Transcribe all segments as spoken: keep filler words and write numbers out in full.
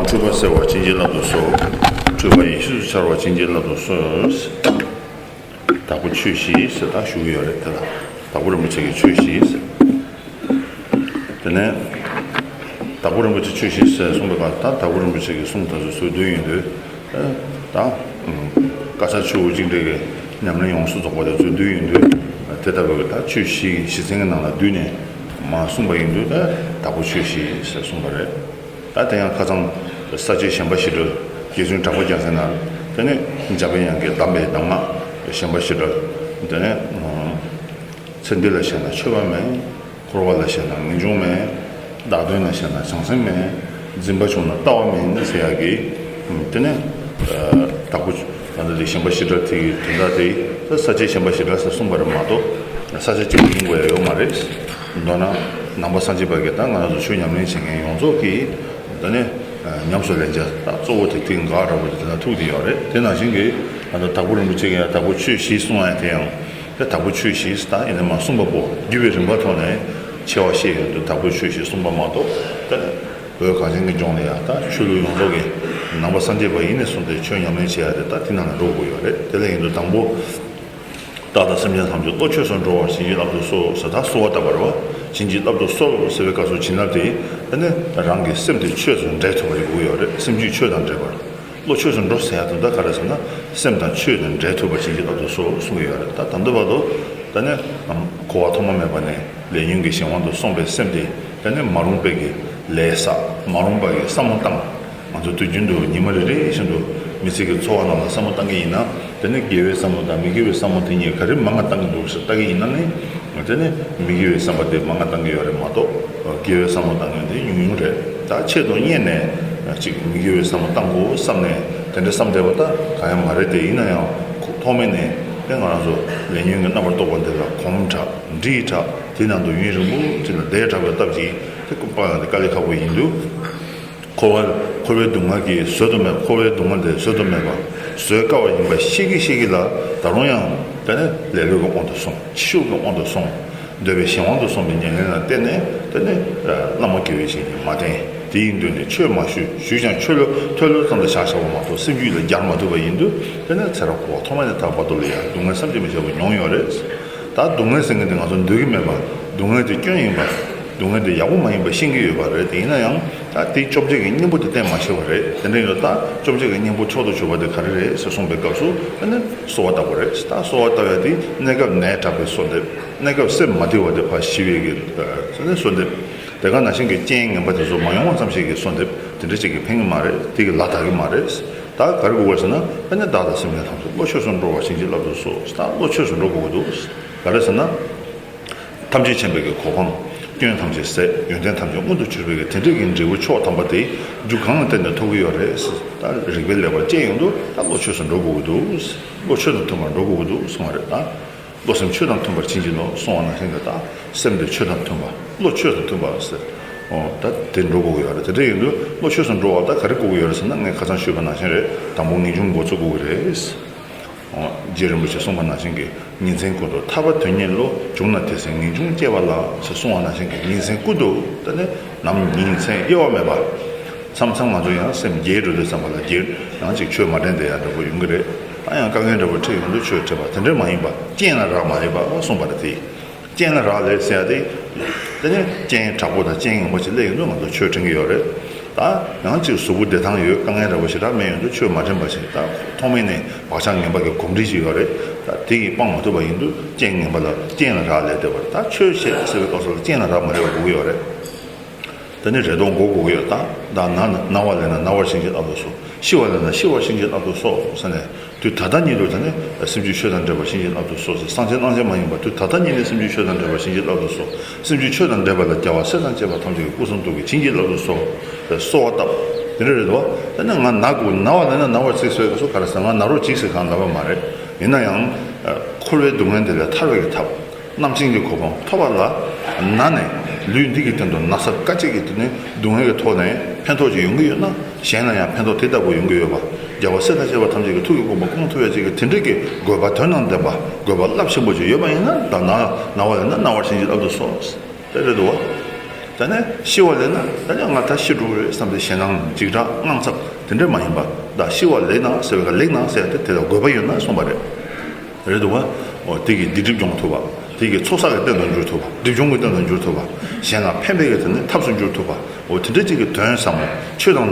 འཁྲུལ་པ་སེལ་བར་བྱིན་གྱིས་བརླབ་ཏུ་གསོལ། འཁྲུལ་པ་ཡེ་ཤེས་སུ་འཆར་བར་བྱིན་གྱིས་བརླབ་ཏུ་གསོལ། དྭགས་པོ་ཆོས་བཞི་ཟེར་ད་ཞུ་གི་ཡོད་རེད། དེ་ལ་དྭགས་པོ་རིན་པོ་ཆེ་གི་ཆོས་བཞི་ཟེར། དེ་ནས་དྭགས་པོ་རིན་པོ་ཆེ་ཆོས་བཞི་ཟེར་གསུངས་པའི་སྐབས་ད་དྭགས་པོ་རིན་པོ་ཆེ་གི་གསུང་དེ་ཚོ་ཚུར་བསྡུས་ཡོང་དུས། ད་ཨུམ། བཀའ་ཤག་ཆུ་བོ་གཅིག་འདྲེས་ཀྱི་ཉམས་ལེན་ཡོངས་སུ་རྫོགས་པ་དེ་ཚུར་བསྡུས་ཡོང་དུས། དེ་ལྟ་བུའི་ད་ཆོས་བཞི་གི་གཞི་ཚན་གྱི་ནང་ལ་བསྡུས་ནས་མར་གསུངས་པ་ཡིན་དུས་ད་དྭགས་པོ་ཆོས་བཞི་ཟེར་གསུངས་པ་རེད། ད་དེ་ཡང་ཁ་སང་ས་བཅད་གཞན་པ་བཞི་སྒྲོལ། རྗེ་བཙུན་གྲགས་པ་རྒྱལ་མཚན་ནང་དེ་ནས་འཇམ་པའི་དབྱངས་ཀྱི་གདམས་པའི་གདམས་ངག་གཞན་པ་བཞི་སྒྲོལ། དེ་ནས་ཚེ་འདི་ལ་ཞེན་ན་ཆོས་པ་མེད། འཁོར་བ་ལ་ཞེན་ན་ངེས་འབྱུང་མེད། བདག་དོན་ལ་ཞེན་ན་བྱང་སེམས་མེད། འཛིན་པ་བྱུང་ན་ལྟ་བ་མེད་ཟེར་ཡག་གི། དེ་ནས་དྭགས་པོ་ད་ལྟ་དེ་གཞན་པ་བཞི་སྒྲོལ་དེ་གི་དོན་དག་དེ་ས་བཅད་གཞན་པ་བཞི་སྒྲོལ་ཟེར་གསུངས་པ་རེད་མ་གཏོགས་ས་བཅད་གཅིག་པུ་ཡིན་དགོས་ཡ་ཡོད་མ་རེད། མདོར་ན་ནང་པ་སངས་རྒྱས་པ་གི་ད་ང་རང་ཚོ་ཆོས་ཉམས་ལེན་བྱེད་མཁན་ཡོངས་རྫོགས་ཀྱི་ད་ནི་ཉམས་སུ་ལེན་བྱ་ད་གཙོ་བོ་དེ་ཐིག་འགག་འདྲ་པོ་དེ་དེ་ན་ཐུག་དེ་ཡོད་རེད། དེ་ནང་བཞིན་གྱི་ད་ལྟ་དྭགས་པོ་རིན་པོ་ཆེ་གི་ཡང་དྭགས་པོ་ཆོས་བཞི་གསུང་ཡ་དེ་ཡང་དེ་དྭགས་པོ་ཆོས་བཞི་ད་ཡིན་ན་མ་གསུངས་པ་པོ་བརྒྱུད་པའི་རིམ་པ་ཐོག་ནས་ཆེ་བ་བཤད་ཡོང་དུས་དྭགས་པོ་ཆོས་བཞི་གསུངས་པ་མ་གཏོགས་ད་བོད་གངས་ཅན་གྱི་ལྗོངས་ལ་ཡང་ད་ཆོས་ལུགས་ཡོངས་རྫོགས་ཀྱི་ནང་པ་སངས་རྒྱས་པ་ཡིན་ནས་བཟུང་སྟེ་ཆོས་ཉམས་ལེན་བྱེད་ཡ་དེ་ད་དེ་ནང་ལ་འགྲོ་དགོས་ཡོད་རེད། དེ་ལ་ཡིན་དུས་དང་པོ། བདག་དང་སེམས་ཅན་ཐམས་ཅད་བློ་ཆོས་སུ་འགྲོ་བར་བྱིན་གྱིས་བརླབ་ཏུ་གསོལ་ཟེར་ད་གསོལ་བ་བཏབ་པ་རེད་བ། བྱིན་གྱིས་བརླབ་ཏུ་གསོལ་ཟེར་བའི་སྐབས་སུ་བྱིན་རླབས་དེ་ཨ་ནི་རང་གི་སེམས་དེ་ཆོས་སུ་འདྲེས་ཐུབ་པ་ཡོང་གི་ཡོད་རེད། སེམས་རྒྱུད་ཆོས་དང་འདྲེས་པར། བློ་ཆོས་སུ་འགྲོ་ཟེར་ཡ་དེ་ད་ག་རེ་ཟེར་ན་སེམས་དང་ཆོས་དང་འདྲེས་ཐུབ་པར་བྱིན་གྱིས་བརླབ་ཏུ་གསོལ་གསུང་གི་ཡོད་རེད། ད་ད་ལྟ་བར་དུ་ད་ནི་འཁོར་བ་ཐོག་མ་མེད་པ་ནས་ལས་ཉོན་གྱི་གཞན་དབང་དུ་སོང་བའི་སེམས་དེ་ད་ནི་མ་རུངས་པའི་གི་ལས་བསགས། མ་རུངས་པ་གི་བསམ་བློ་བཏང་། ང་ཚོ་དུས་རྒྱུན་དུ་ཉི་མ་རེ་རེ་བཞིན་དུ་མི་ཚེ་གི་འཚོ་བ་ནང་ལ་བསམ་བློ་བཏང་གི་ཡིན་ན། དེ་ནི་དགེ་བའི་བསམ་བློ་དང་མི་དགེ་བའི་བསམ་བློ་དེ་གཉིས་ག་རེ་མང་ང་བཏང་གི་འདུག་ཟེར་ལྟ་གི་ཡིན་ན་ནི། དེ་ནི་མི་དགེ་བའི་བསམ་པ་དེ་མང་ང་བཏང་གི་ཡོད་རེད་མ་གཏོགས་དགེ་བའི་བསམ་བློ་བཏང་མཁན་དེ་ཉུང་ཉུང་རེད། ད་ཆེད་དུ་གཉེར་ནས་ཅིག་མི་དགེ་བའི་བསམ་བློ་བཏང་དགོས་བསམ་ནས་དེ་འདྲ་བསམ་བསྡད་པ་ད་གང་ཡང་མ་རེད། དེ་ཡིན་ན་ཡང་ཐོག་མེད་ནས་དེ་ང་རང་ཚོ་ལས་ཉོན་གྱི་རྣམ་པར་རྟོག་པ་འདི་ལ་གོམས་དྲགས་འདྲིས་དྲགས་དེ་ནང་དུ་ཡུན་རིང་པོ་ཅིག་ལ་བསྡད་དྲགས་པའི་སྟབས་ཀྱིས་དེ་ཀུན་སྤང་ཡང་དེ་དཀའ་ལས་ཁག་པོ་ཡིན་དུས། འཁོར་བ་འཁོར་བའི་སྡུག་བསྔལ་གྱིས་བཟོད་དུ་མེད། འཁོར་བའི་སྡུག་བསྔལ་དེ་བཟོད་དུ་མེད་པ་བཟོད་དཀའ་བ་ཡིན་པ་ཤེས་ཀྱི་ཤེས་ཀྱི་ལ་ད་རུང་ཡང་དེ་ནི་ལེ་ལོའི་དབང་དུ་སོང་། ཕྱི་ཤུགས་ཀྱི་དབང་དུ་སོང་། འདོད་པའི་གཞན་དབང་དུ་སོང་བའི་ཉེར་ལེན་ལ་བརྟེན་ནས་དེ་ནི་བླ་མ་དགེ་བའི་བཤེས་གཉེན་མ་བསྟེན། དེ་ཡིན་དུས་ནི་ཆོས་མ་ཞུས། ཞུས་ཀྱང་ཆོས་ལུགས་ཐོས་ལུགས་ཙམ་དུ་བཞག་བཞག་པ་མ་གཏོགས་སེམས་རྒྱུད་ལ་སྦྱར་མ་ཐུབ་པ་ཡིན་དུས་དེ་ནི་ཚེ་རབས་འཁོར་བ་ཐོག་མ་ནས་ད་བར་དུ་ལ་ཡང་སྡུག་བསྔལ་བསམ་གྱིས་མི་ཁྱབ་པ་མྱོང་ཡོད་རེད། ད་སྡུག་བསྔལ་ཟེར་མཁན་དེ་ང་ཚོ་འདོད་ཀྱི་མེད་པ། སྡུག་བསྔལ་དེ་སྐྱོན་ཡིན་པ། སྡུག་བསྔལ་དེ་ཡག་པོ་མ་ཡིན་པ་ཤེས་ཀྱི་ཡོད་པ་རེད། དེ་ཡིན་ན་ཡང་ད་དེ་བཅོ་བརྒྱད་ཀྱི་གཉེན་པོ་དེ་བསྟེན་མ་ཤེས་པ་རེད། དེ་འདྲ་ཡིན་ན་ད་བཅོ་བརྒྱད་ཀྱི་གཉེན་པོ་མཆོག་ཏུ་གྱུར་པ་དེ་ག་རེ་རེད་ཟེར་གསུངས་པའི་སྐབས་སུ་ཨ་ནི་གསོལ་བ་བཏབ་པ་རེད། ད་གསོལ་བ་བཏབ་ཡ་དེ་གནས་སྐབས་ནད་དྲག་པའི་གསོལ་འདེབས། གནས་སྐབས་སེམས་མ་བདེ་བ་དེ་ཕར་ཞི་བའི་གི་ཨ་ནི་གསོལ་འདེབས། དེ་ག་ནང་བཞིན་གྱི་རྐྱེན་ངན་པ་དེ་ཚོ་མ་ཡོང་བ་ཙམ་ཞིག་གི་གསོལ་འདེབས་དེ་འདྲ་ཅིག་གིས་ཕན་གྱི་མ་རེད། དེ་གི་ལ་དག་གི་མ་རེད། ད་ག་རེ་དགོས་པ་ཟེར་ན་ཨ་ནི་བདག་དང་སེམས་ཅན་ཐམས་ཅད་བློ་ཆོས་སུ་འགྲོ་བར་བྱིན་གྱིས་བརླབ་ཏུ་གསོལ། ད་བློ་ཆོས་སུ་འགྲོ་དགོས་ཀྱི་འདུག་ག་རེ་ཟེར་ན། ཐམས་ཅད་མཁྱེན་པའི་གི་གོ་འཕང་། སྐྱོན་ཐམས་ཅད་ཟད། ཡོན་ཏན་ཐམས་ཅད་མངོན་དུ་གྱུར་པའི་གི་དེ་འདྲའི་གི་འབྲས་བུ་མཆོག་དམ་པ་དེ་རྒྱུ་གང་ལ་བརྟེན་ནས་ཐོབ་ཀྱི་ཡོད་རེད། ད་རིགས་པའི་ལེགས་པར་དཔྱད་ཡོང་དུས་ད་བློ་ཆོས་སུ་འགྲོ་དགོས་ཀྱི་འདུག་བློ་ཆོས་དང་མཐུན་པར་འགྲོ་དགོས་ཀྱི་འདུག་གསུངས་པ་རེད། ད་བློ་སེམས་ཆོས་དང་མཐུན་པར་བྱིན་གྱིས་རློབས་གསུངས་པ་ནང་བཞིན་གྱི་ད་སེམས་དེ་ཆོས་དང་མཐུན་པ་བློ་ཆོས་དང་མཐུན་པ་ཟེར། ཨོ་ད་དེ་འགྲོ་དགོས་ཀྱི་ཡོད་རེད། དེ་འདྲ་ཡིན་དུས་བློ་ཆོས་སུ་འགྲོ་བ་ད་ག་རེ་དགོས་ཀྱི་ཡོད་རེད་ཟེར་ན་ངས་ཁ་སང་ཞུས་པ་ནང་བཞིན་རེད། དང་པོ་ངེས་འབྱུང་འགོ་ཚུགས་དགོས་ཀྱི་རེད། རྗེ་རིན་པོ་ཆེས་གསུངས་པ་ནང་བཞིན་གྱི་ཉིན་མཚན་ཀུན་ཏུ་ཐར་པ་དོན་གཉེར་བློ། བྱུང་ན་དེ་སྲིད་ངེས་འབྱུང་སྐྱེ་བ་ལ། ཞེས་གསུངས་པ་ནང་བཞིན་གྱི་ཉིན་མཚན་ཀུན་ཏུ་ད་ནི་ནམ་ཉིན་མཚན་དབྱེ་བ་མེད་པ། མཚམས་མཚམས་ང་ཚོ་ཡང་སེམས་བརྒྱལ་འགྲོ་དུས་ཙམ་པ་ལ་བརྒྱལ་ཡང་ཅིག་ཆོས་མ་དྲན་བསྡད་ཡ་འདྲ་པོ་ཡོང་གི་རེད། ད་ཡང་དཀའ་ངལ་འདྲ་པོ་འཕྲད་ཡོང་དུས་ཆོས་འཕྲད་པ་དེ་འདྲ་མ་ཡིན་པ་རྐྱེན་ལ་རག་མ་ལས་པ་གསུངས་པ་རེད་དེ། རྐྱེན་ལ་རག་ལས་ཟེར་ཡ་དེ། དེ་ནས་རྐྱེན་དྲག་པོ་དང་རྐྱེན་ངན་པ་ཅིག་སླེབས་ཡོང་དུས་ང་ཚོ་ཆོས་དྲན་གྱི་ཡོད་རེད། ད་ཡང་ཅིག་གཟུགས་པོ་བདེ་ཐང་ཡོད་དཀའ་ངལ་འདྲ་པོ་ཞེ་དྲག་མེད་ཡོང་དུས་ཆོས་མ་དྲན་པ་ཞིག་ད་ཐོག་མེད་ནས་བག་ཆགས་ངན་པ་གི་གོམས་འདྲིས་ཅིག་ཡོད་རེད། ད་དེ་ཡིས་སྤང་མ་ཐུབ་པ་ཡིན་དུས་རྐྱེན་ངན་པ་ལ་རྐྱེན་ལ་རག་ལས་བསྡད་པ་རེད། ད་ཆོས་བཤད་ཟེར་བའི་སྐབས་སུ་ལ་རྐྱེན་ལ་རག་མ་ལས་པ་དགོས་ཀྱི་ཡོད་རེད། དེ་ནི་རེ་དོགས་འགོག་དགོས་ཀྱི་ཡོད། ད་བདག་ན་ན་བ་ལས་ན་ན་བར་བྱིན་གྱིས་བརླབ་ཏུ་གསོལ། ཤི་བ་ལས་ན་ཤི་བར་བྱིན་གྱིས་བརླབ་ཏུ་གསོལ་ཟེར་ནས་དུས་ད་ལྟ་ཉིད་དུ་ད་ནི་སེམས་རྒྱུད་ཆོས་དང་འདྲེས་པར་བྱིན་གྱིས་བརླབ་ཏུ་གསོལ་ཟེར། སངས་རྒྱས་སྣང་བྱེད་མ་ཡིན་པ་དུས་ད་ལྟ་ཉིད་ནས་སེམས་རྒྱུད་ཆོས་དང་འདྲེས་པར་བྱིན་གྱིས་བརླབ་ཏུ་གསོལ། སེམས་རྒྱུད་ཆོས་དང་འདྲེས་པ་ལ་རྒྱལ་བ་སྲས་དང་བཅས་པ་ཐམས་ཅད་ཀྱི་སྐུ་གསུང་ཐུགས་ཀྱིས་བྱིན་གྱིས་བརླབ་ཏུ་གསོལ་ཟེར་གསོལ་བ་བཏབ། དེ་འདྲ་རེད་དོ། ད་ནི་ང་ན་དགོས་ན་བ་ལས་ན་ན་བར་ཚིག་གསོལ་ག་སོ་ག་རེ་ཟེར་ང་ན་རོགས་གྱིས་ཟེར་གང་ལབ་པ་མ་རེད། ཡིན་ན་ཡང་། འཁོར་བའི་སྡུག་བསྔལ་འདི་ལས་ཐར་བའི་གི་ཐབས། རྣམ་མཁྱེན་གྱི་གོ་འཕང་ཐོབ་པ་ལ། ན་ནས་ལུས་འདི་གི་སྟེང་དུ་ན་ཚ་དཀའ་སྤྱད་ཀྱི་དེ་ནས་སྡུག་བསྔལ་གྱི་ཐོག་ནས་ཕན་ཐོགས་ཅིག་ཡོང་གི་ཡོད་ན་གཞན་ལ་ཡང་ཕན་ཐོགས་དེ་ལྟ་བུ་ཡོང་གི་ཡོད་པ། རྒྱལ་བ་སྲས་དང་བཅས་པ་ཐམས་ཅད་ཀྱི་ཐུགས་ཀྱི་དགོངས་པ་སྐོང་ཐུབ་ཡ་ཅིག་གི་དེ་འདྲ་གི་དགོས་པ་དོན་དང་ལྡན་པ་དགོས་པ་རླབས་ཆེན་པོ་ཅིག་ཡོད་པ་ཡིན་ན་ད་ན་ན་བ་ལས་ན་ན་བར་བྱིན་གྱིས་བརླབ་ཏུ་གསོལ། དེ་རེད་འདུག་བ། ད་ནི་ཤི་བ་ལེགས་ན་ད་ནི་ང་ད་ཤི་འགྲོ་གི་རེད་བསམ་སྟེ་ཞེད་སྣང་འཇིགས་སྐྲག་དངངས་འཚབ་དེ་འདྲས་མ་ཡིན་པ། ད་ཤི་བ་ལེགས་ན་ཟེར་བའི་ག་ལེགས་ན་ཟེར་ཏེ་དེ་ལ་དགོས་པ་ཡོད་ན་གསུངས་པ་རེད། རེད་འདུག་བ། འོ་དེ་གིས་སྡིག་སྒྲིབ་སྦྱོང་ཐུབ་པ། དེ་གིས་ཚོགས་བསགས་ཀྱི་རྟེན་དུ་འགྱུར་ཐུབ་པ། སྒྲིབ་སྦྱོང་གི་རྟེན་དུ་འགྱུར་ཐུབ་པ། གཞན་ལ་ཕན་པའི་གི་དེ་ནི་ཐབས་སུ་འགྱུར་ཐུབ་པ། འོ་དེ་འདྲ་ཅིག་གི་དོན་ཟབ་མོ། ཆོས་དང་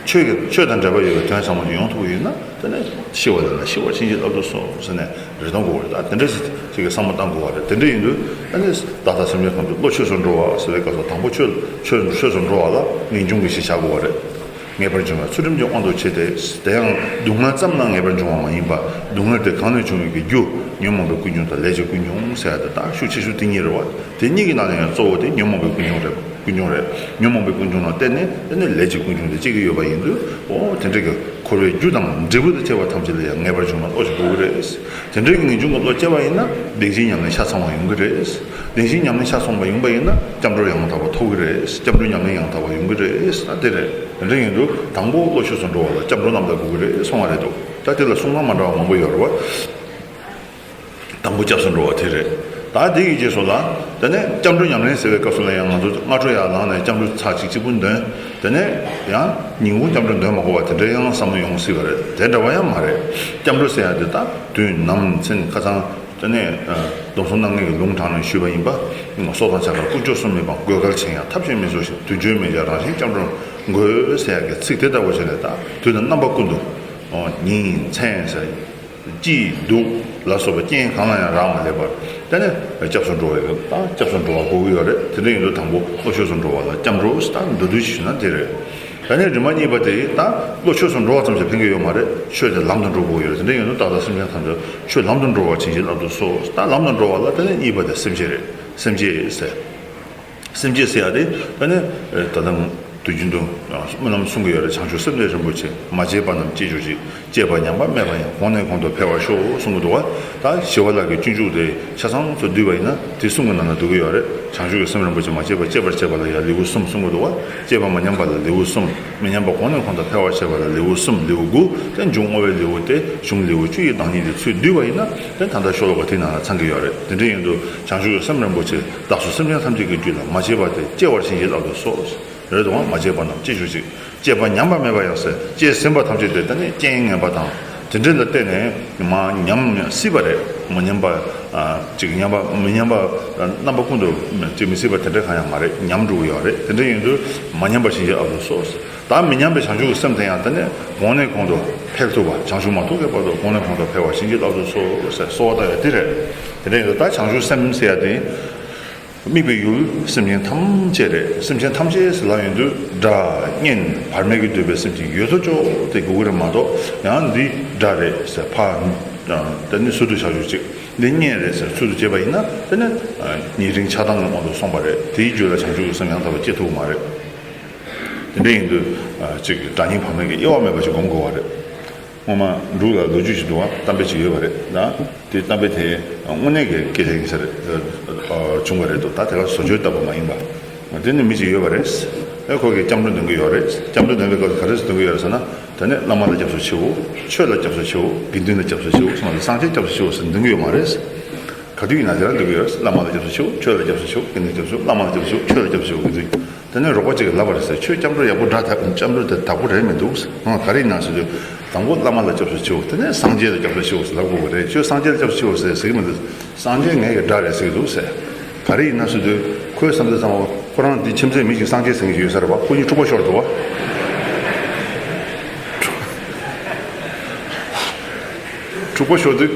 ཆོས་ཀྱི་ཆོས་དང་འབྲེལ་བ་ཡོད་པའི་དོན་ཟབ་མོ་ཅིག་ཡོང་ཐུབ་པ་ཡིན་ན་དེ་ནི་ཤི་བ་ལེགས་ན་ཤི་བར་བྱིན་གྱིས་བརླབ་ཏུ་གསོལ་ཟེར་ནས་རེ་སྟོན་དགོས་པ་རེད། ད་དེ་འདྲ་ཅིག་གི་བསམ་བློ་བཏང་དགོས་པ་རེད། དེ་འདྲ་ཡིན་དུས་ད་ནི་བདག་དང་སེམས་ཅན་ཐམས་ཅད་བློ་ཆོས་སུ་འགྲོ་བ་ཟེར་བའི་སྐབས་སུ་དང་པོ་ཆོས་ཆོས་ཆོས་སུ་འགྲོ་བ་ལ་ངེས་འབྱུང་གི་གཞི་བཞག་དགོས་པ་རེད། ངེས་པར་འབྱུང་བ་ཚུལ་ཁྲིམས་ཀྱི་དབང་དུ་བྱས་ཏེ། དེ་ཡང་སྡུག་བསྔལ་ཙམ་ན་ངེས་པར་འབྱུང་བ་མ་ཡིན་པ། སྡུག་བསྔལ་དེ་གང་ནས་བྱུང་བའི་གི་རྒྱུ། ཉོན་མོངས་པའི་ཀུན་འབྱུང་དང་ལས་ཀྱི་ཀུན་འབྱུང་ཟེར་ཡ་དེ་དག་ཤུགས་ཆེ་ཤོས་དེ་གཉིས་རེད་བ། དེ་གཉིས་ཀྱི་ནང་ནས་ཡང་གཙོ་བོ་དེ་ཉོན་མོངས་པའི་ཀུན་འབྱུང་རེད། ཀུན་འབྱུང་རེད། ཉོན་མོངས་པའི་ཀུན་འབྱུང་ལ་བརྟེན་ནས་དེ་ནས་ལས་ཀྱི་ཀུན་འབྱུང་དེ་སྐྱེ་གི་ཡོད་པ་ཡིན་དུས། འོ་དེ་འདྲ་གི་འཁོར་བའི་རྒྱུ་དང་འབྲས་བུ་དང་བཅས་པ་ཐམས་ཅད་ལ་ཡང་ངེས་པར་འབྱུང་བ་བློ་ཞིག་དགོས་ཀྱི་རེད། དེ་འདྲའི་ངེས་འབྱུང་གི་བློ་སྐྱེ་བ་ཡིན་ན་བདེན་བཞིའི་ཉམས་ལེན་ཆ་ཚང་བ་ཡོང་གི་རེད། བདེན་བཞིའི་ཉམས་ལེན་ཆ་ཚང་བ་ཡོང་པ་ཡིན་ན་སྐྱབས་འགྲོ་ཡང་དག་པ་ཐོབ་ཀྱི་རེད། སྐྱབས་འགྲོའི་ཉམས་ལེན་ཡང་དག་པ་ཡོང་གི་རེད། ད་དེ་རེད། དེ་འདྲ་ཡིན་དུས་དང་པོ་བློ་ཆོས་སུ་འགྲོ་བ་ལ་སྐྱབས་འགྲོ་རྣམ་དག་དགོས་ཀྱི་རེད་གསུང་བ་རེད་འདུག་ད་དེ་ལ་གསུང་སྟངས་མ་འདྲ་བ་མང་པོ་ཡོད་རེད་བ། དང་པོ་སྐྱབས་སུ་འགྲོ་བ་དེ་རེད། ད་དེ་ཡི་རྗེས་སུ་ལ། དེ་ནས་སྐྱབས་འགྲོའི་ཉམས་ལེན་ཟེར་བའི་སྐབས་སུ་ལ་ཡང་ང་ཚོ་སྔ་དྲོ་ཡར་ལངས་ནས་སྐྱབས་འགྲོ་ཚར་གཅིག་གཅིག་པུ་འདོན། དེ་ནས་ཡང་ཉིན་གུང་སྐྱབས་འགྲོ་འདོན་མ་དགོས་པ་དེ་འདྲ་ཡང་བསམ་བློ་ཡོང་སྲིད་པ་རེད། དེ་འདྲ་བ་ཡང་མ་རེད། སྐྱབས་འགྲོ་ཟེར་ཡ་དེ་ད་དུས་ནམ་ཚན་ཁ་སང་དེ་ནས་སྡོམ་གསུམ་རྣམ་ངེས་ཀྱི་ལུང་དྲངས་ནས་ཞུས་པ་ཡིན་པ། སྲོག་དང་བཅས་པ་དཀོན་མཆོག་གསུམ་མི་སྤང་དགོས་གལ་ཆེ་ཡང་ཐབས་གཞན་མི་བཟོད་ཞིང་དུས་རྒྱུན་མི་བྱ་རང་བཞིན་སྐྱབས་འགྲོ་དགོས་ཟེར་ཡ་གི་ཚིག་དེ་ལྟ་བུ་བྱས་ནས་ད་དུས་དང་རྣམ་པ་ཀུན་ཏུ། ཉིན་མཚན་ཟེར། སྐྱིད་སྡུག་ལ་སོགས་པ་རྐྱེན་གང་ལ་ཡང་རག་མ་ལས་པར་དེ་ནས་སྐྱབས་སུ་འགྲོ་བའི་ད་སྐྱབས་སུ་འགྲོ་བ་དགོས་ཀྱི་ཡོད་རེད། དེ་འདྲ་ཡིན་དུས་དང་པོ་བློ་ཆོས་སུ་འགྲོ་བ་ལ་སྐྱབས་འགྲོ་ཟེར་ད་མདོར་བསྡུས་ཤིག་ཞུས་ན་དེ་རེད། ད་ནས་རིམ་པ་གཉིས་པ་དེ་ད་བློ་ཆོས་སུ་འགྲོ་བ་ཙམ་གྱིས་ཕན་གྱི་ཡོད་མ་རེད། ཆོས་དེ་ལམ་དུ་འགྲོ་དགོས་ཀྱི་ཡོད་རེད། དེ་འདྲ་ཡིན་དུས་བདག་དང་སེམས་ཅན་ཐམས་ཅད་ཆོས་ལམ་དུ་འགྲོ་བར་བྱིན་གྱིས་བརླབ་ཏུ་གསོལ། ད་ལམ་དུ་འགྲོ་བ་ལ་དེ་ནས་གཉིས་པ་དེ་སེམས་བསྐྱེད་རེད། སེམས་བསྐྱེད་ཟེར། སེམས་བསྐྱེད་ཟེར་ཡ་དེ་ད་ནི་ད་ལྟ་དུས་རྒྱུན་དུ་སྨོན་ལམ་གསུང་གི་ཡོད་རེད། བྱང་ཆུབ་སེམས་དཔའ་རིན་པོ་ཆེ་མ་སྐྱེས་པ་རྣམས་སྐྱེ་གྱུར་ཅིག་སྐྱེས་པ་ཉམས་པ་མེད་པ་ཡང་། གོང་ནས་གོང་དུ་འཕེལ་བར་ཤོག་གསུང་གི་འདུག་བ། ད་ཞི་བ་ལྷ་གི་སྤྱོད་འཇུག་དེ་ཆ་ཚང་ཚུར་བསྡུས་པ་ཡིན་ན་དེ་གསུང་གི་ནང་ན་འདུ་གི་ཡོད་རེད། བྱང་ཆུབ་ཀྱི་སེམས་རིན་པོ་ཆེ་མ་སྐྱེས་པ་སྐྱེད་པར་བྱེད་པ་ལ་ཡང་ལེའུ་གསུམ་གསུང་གི་འདུག་བ། སྐྱེས་པ་མ་ཉམས་པ་ལ་ལེའུ་གསུམ། མི་ཉམས་པ་གོང་ནས་གོང་དུ་འཕེལ་བར་བྱེད་པ་ལ་ལེའུ་གསུམ། ལེའུ་དགུ་དེ་འབྱུང་བསྔོ་བའི་ལེའུ་སྟེ་གཞུང་ལེའུ་བཅུ་ཡི་བདག་ཉིད་དེ་ཚུར་བསྡུས་པ་ཡིན་ན་དེ་ད་ལྟ་ཤོ་ལོ་ཀ་དེའི་ནང་ལ་ཚང་གི་ཡོད་རེད། དེ་འདྲ་ཡིན་དུས་བྱང་ཆུབ་ཀྱི་སེམས་རིན་པོ་ཆེ་བདག་སོགས་སེམས་ཅན་ཐམས་ཅད་ཀྱི་རྒྱུད་ལ་མ་སྐྱེས་པ་དེ་སྐྱེ་བར་བྱིན་གྱིས་བརླབ་ཏུ་གསོལ། རེད་དོ། མ་སྐྱེས་པ་རྣམས་སྐྱེ་གྱུར་ཅིག་སྐྱེས་པ་ཉམས་པ་མེད་པ་ཡང་ཟེར། སྐྱེས་ཟིན་པ་ཐམས་ཅད་དེ་ད་ནི་རྐྱེན་ངན་པ་དང་དེ་འདྲ་ལ་བརྟེན་ནས་མ་ཉམས་སྲིད་པ་རེད། མ་ཉམས་པ་ཅིག་ཉམས་པ་མི་ཉམས་པ་རྣམ་པ་ཀུན་ཏུ་ཅིག་མི་སྲིད་པ་དེ་འདྲ་གང་ཡང་མ་རེད། ཉམས་འགྲོ་གི་ཡོད་རེད། དེ་འདྲ་ཡིན་དུས་མ་ཉམས་པ་བྱིན་གྱིས་བརླབ་ཏུ་གསོལ། ད་མི་ཉམས་པའི་བྱང་ཆུབ་ཀྱི་སེམས་དེ་ཡང་དེ་ནས་གོང་ནས་གོང་དུ་འཕེལ་ཐུབ་པ། བྱང་ཆུབ་མ་ཐོབ་ཀྱི་བར་དུ་གོང་ནས་གོང་དུ་འཕེལ་བར་བྱིན་གྱིས་བརླབ་ཏུ་གསོལ་ཟེར་གསོལ་བ་བཏབ་ཡ་དེ་རེད། དེ་འདྲ་ཡིན་དུས་ད་བྱང་ཆུབ་སེམས་ཟེར་ཡ་དེ། དམིགས་པའི་ཡུལ་སེམས་ཅན་ཐམས་ཅད་རེད། སེམས་ཅན་ཐམས་ཅད་ཟེར་ལབ་ཡོང་དུས་དགྲ་གཉེན་བར་མེད་ཀྱིས་བསྡུས་པའི་སེམས་ཅན་ཡོད་དོ་ཅོག་དེ་དགོས་ཀྱི་རེད་མ་གཏོགས། ཡང་འདི་དགྲ་རེད་ཟེར་ཕར་དེ་ནི་ཟུར་དུ་བཞག་ཆོག་ཅིག་འདི་གཉེན་རེད་ཟེར་ཚུལ་དུ་བྱས་པ་ཡིན་ན་དེ་ནི་ཉེ་རིང་ཆགས་སྡང་གི་དབང་དུ་སོང་བ་རེད། དེའི་རྒྱུད་ལ་བྱང་ཆུབ་ཀྱི་སེམས་ཡང་དག་པ་སྐྱེ་ཐུབ་ཀྱི་མ་རེད། དེ་འདྲ་ཡིན་དུས་ཅིག་དགྲ་གཉེན་བར་མེད་ཀྱི་དབྱེ་བ་མེད་པ་ཅིག་སྒོམ་དགོས་པ་རེད། སྔོན་མ་འབྲུག་ལ་ལོ་རྒྱུས་ཤིག་འདུག་བ། གཏམ་དཔེ་ཅིག་ཡོད་པ་རེད་ན། དེ་གཏམ་དཔེ་དེ་དངོས་གནས་ཀྱི་སྐྱེས་ལྷ་ཡིན་ས་རེད། བྱུང་བ་རེད་འདུག་ད་དེ་ག་བཟོ་བཅོས་ལྟ་བུ་མ་ཡིན་པ། དེ་ནི་མི་ཅིག་ཡོད་པ་རེད། ཨེ་ཁོ་གིས་སྐྱབས་འགྲོ་འདོན་གྱི་ཡོད་རེད། སྐྱབས་འགྲོ་འདོན་པའི་སྐབས་སུ་ག་རེ་ཟེར་འདོན་གྱི་ཡོད་རེད་ཟེར་ན། དེ་ནི་བླ་མ་ལ་སྐྱབས་སུ་མཆིའོ། ཆོས་ལ་སྐྱབས་སུ་མཆིའོ། དགེ་འདུན་ལ་སྐྱབས་སུ་མཆིའོ་གསུངས་ཏེ་སངས་རྒྱས་སྐྱབས་སུ་མཆིའོ་ཟེར་འདོན་གྱི་ཡོད་མ་རེད། ག་དུས་ཡིན་ན་དེ་རང་འདོན་གྱི་ཡོད་རེད། བླ་མ་ལ་སྐྱབས་སུ་མཆིའོ། ཆོས་ལ་སྐྱབས་སུ་མཆིའོ། དགེ་འདུན་ལ་སྐྱབས་སུ་མཆིའོ། བླ་མ་ལ་སྐྱབས་སུ་མཆིའོ། ཆོས་ལ་སྐྱབས་སུ་མཆིའོ་གསུངས་ཏེ། དེ་ནས་རོགས་པ་ཅིག་གིས་ལབ་པ་རེད་ཟེར། ཁྱོད་སྐྱབས་འགྲོ་ཡག་པོ་འདྲ་ཐག་སྐྱབས་འགྲོ་དེ་དག་པོ་རེད་མི་འདུག་ཨང་། ག་རེ་ཡིན་ན་ཟེར་དུས། དང་པོ་བླ་མ་ལ་སྐྱབས་སུ་མཆིའོ། དེ་ནས་སངས་རྒྱས་ལ་སྐྱབས་སུ་མཆིའོ་ཟེར་ལབ་དགོས་པ་རེད། ཁྱོད་སངས་རྒྱས་ལ་སྐྱབས་སུ་མཆིའོ་ཟེར་ཟེར་གྱི་མི་འདུག་སངས་རྒྱས་ངའི་གི་དགྲ་རེད་ཟེར་གྱི་འདུག་ཟེར། ག་རེ་ཡིན་ན་ཟེར་དུས། ཁོའི་བསམ་ཚུལ་ཙམ་པ་ཁོ་རང་འདི་ཁྱིམ་མཚེས་མི་ཞིག་སངས་རྒྱས་ཟེར་མཁན་ཞིག་ཡོད་ས་རེད་པ། ཁོ་གཉིས་འཁྲུག་པ་ཤོར་འདུག་བ། འཁྲུག་པ་ཤོར་དུས།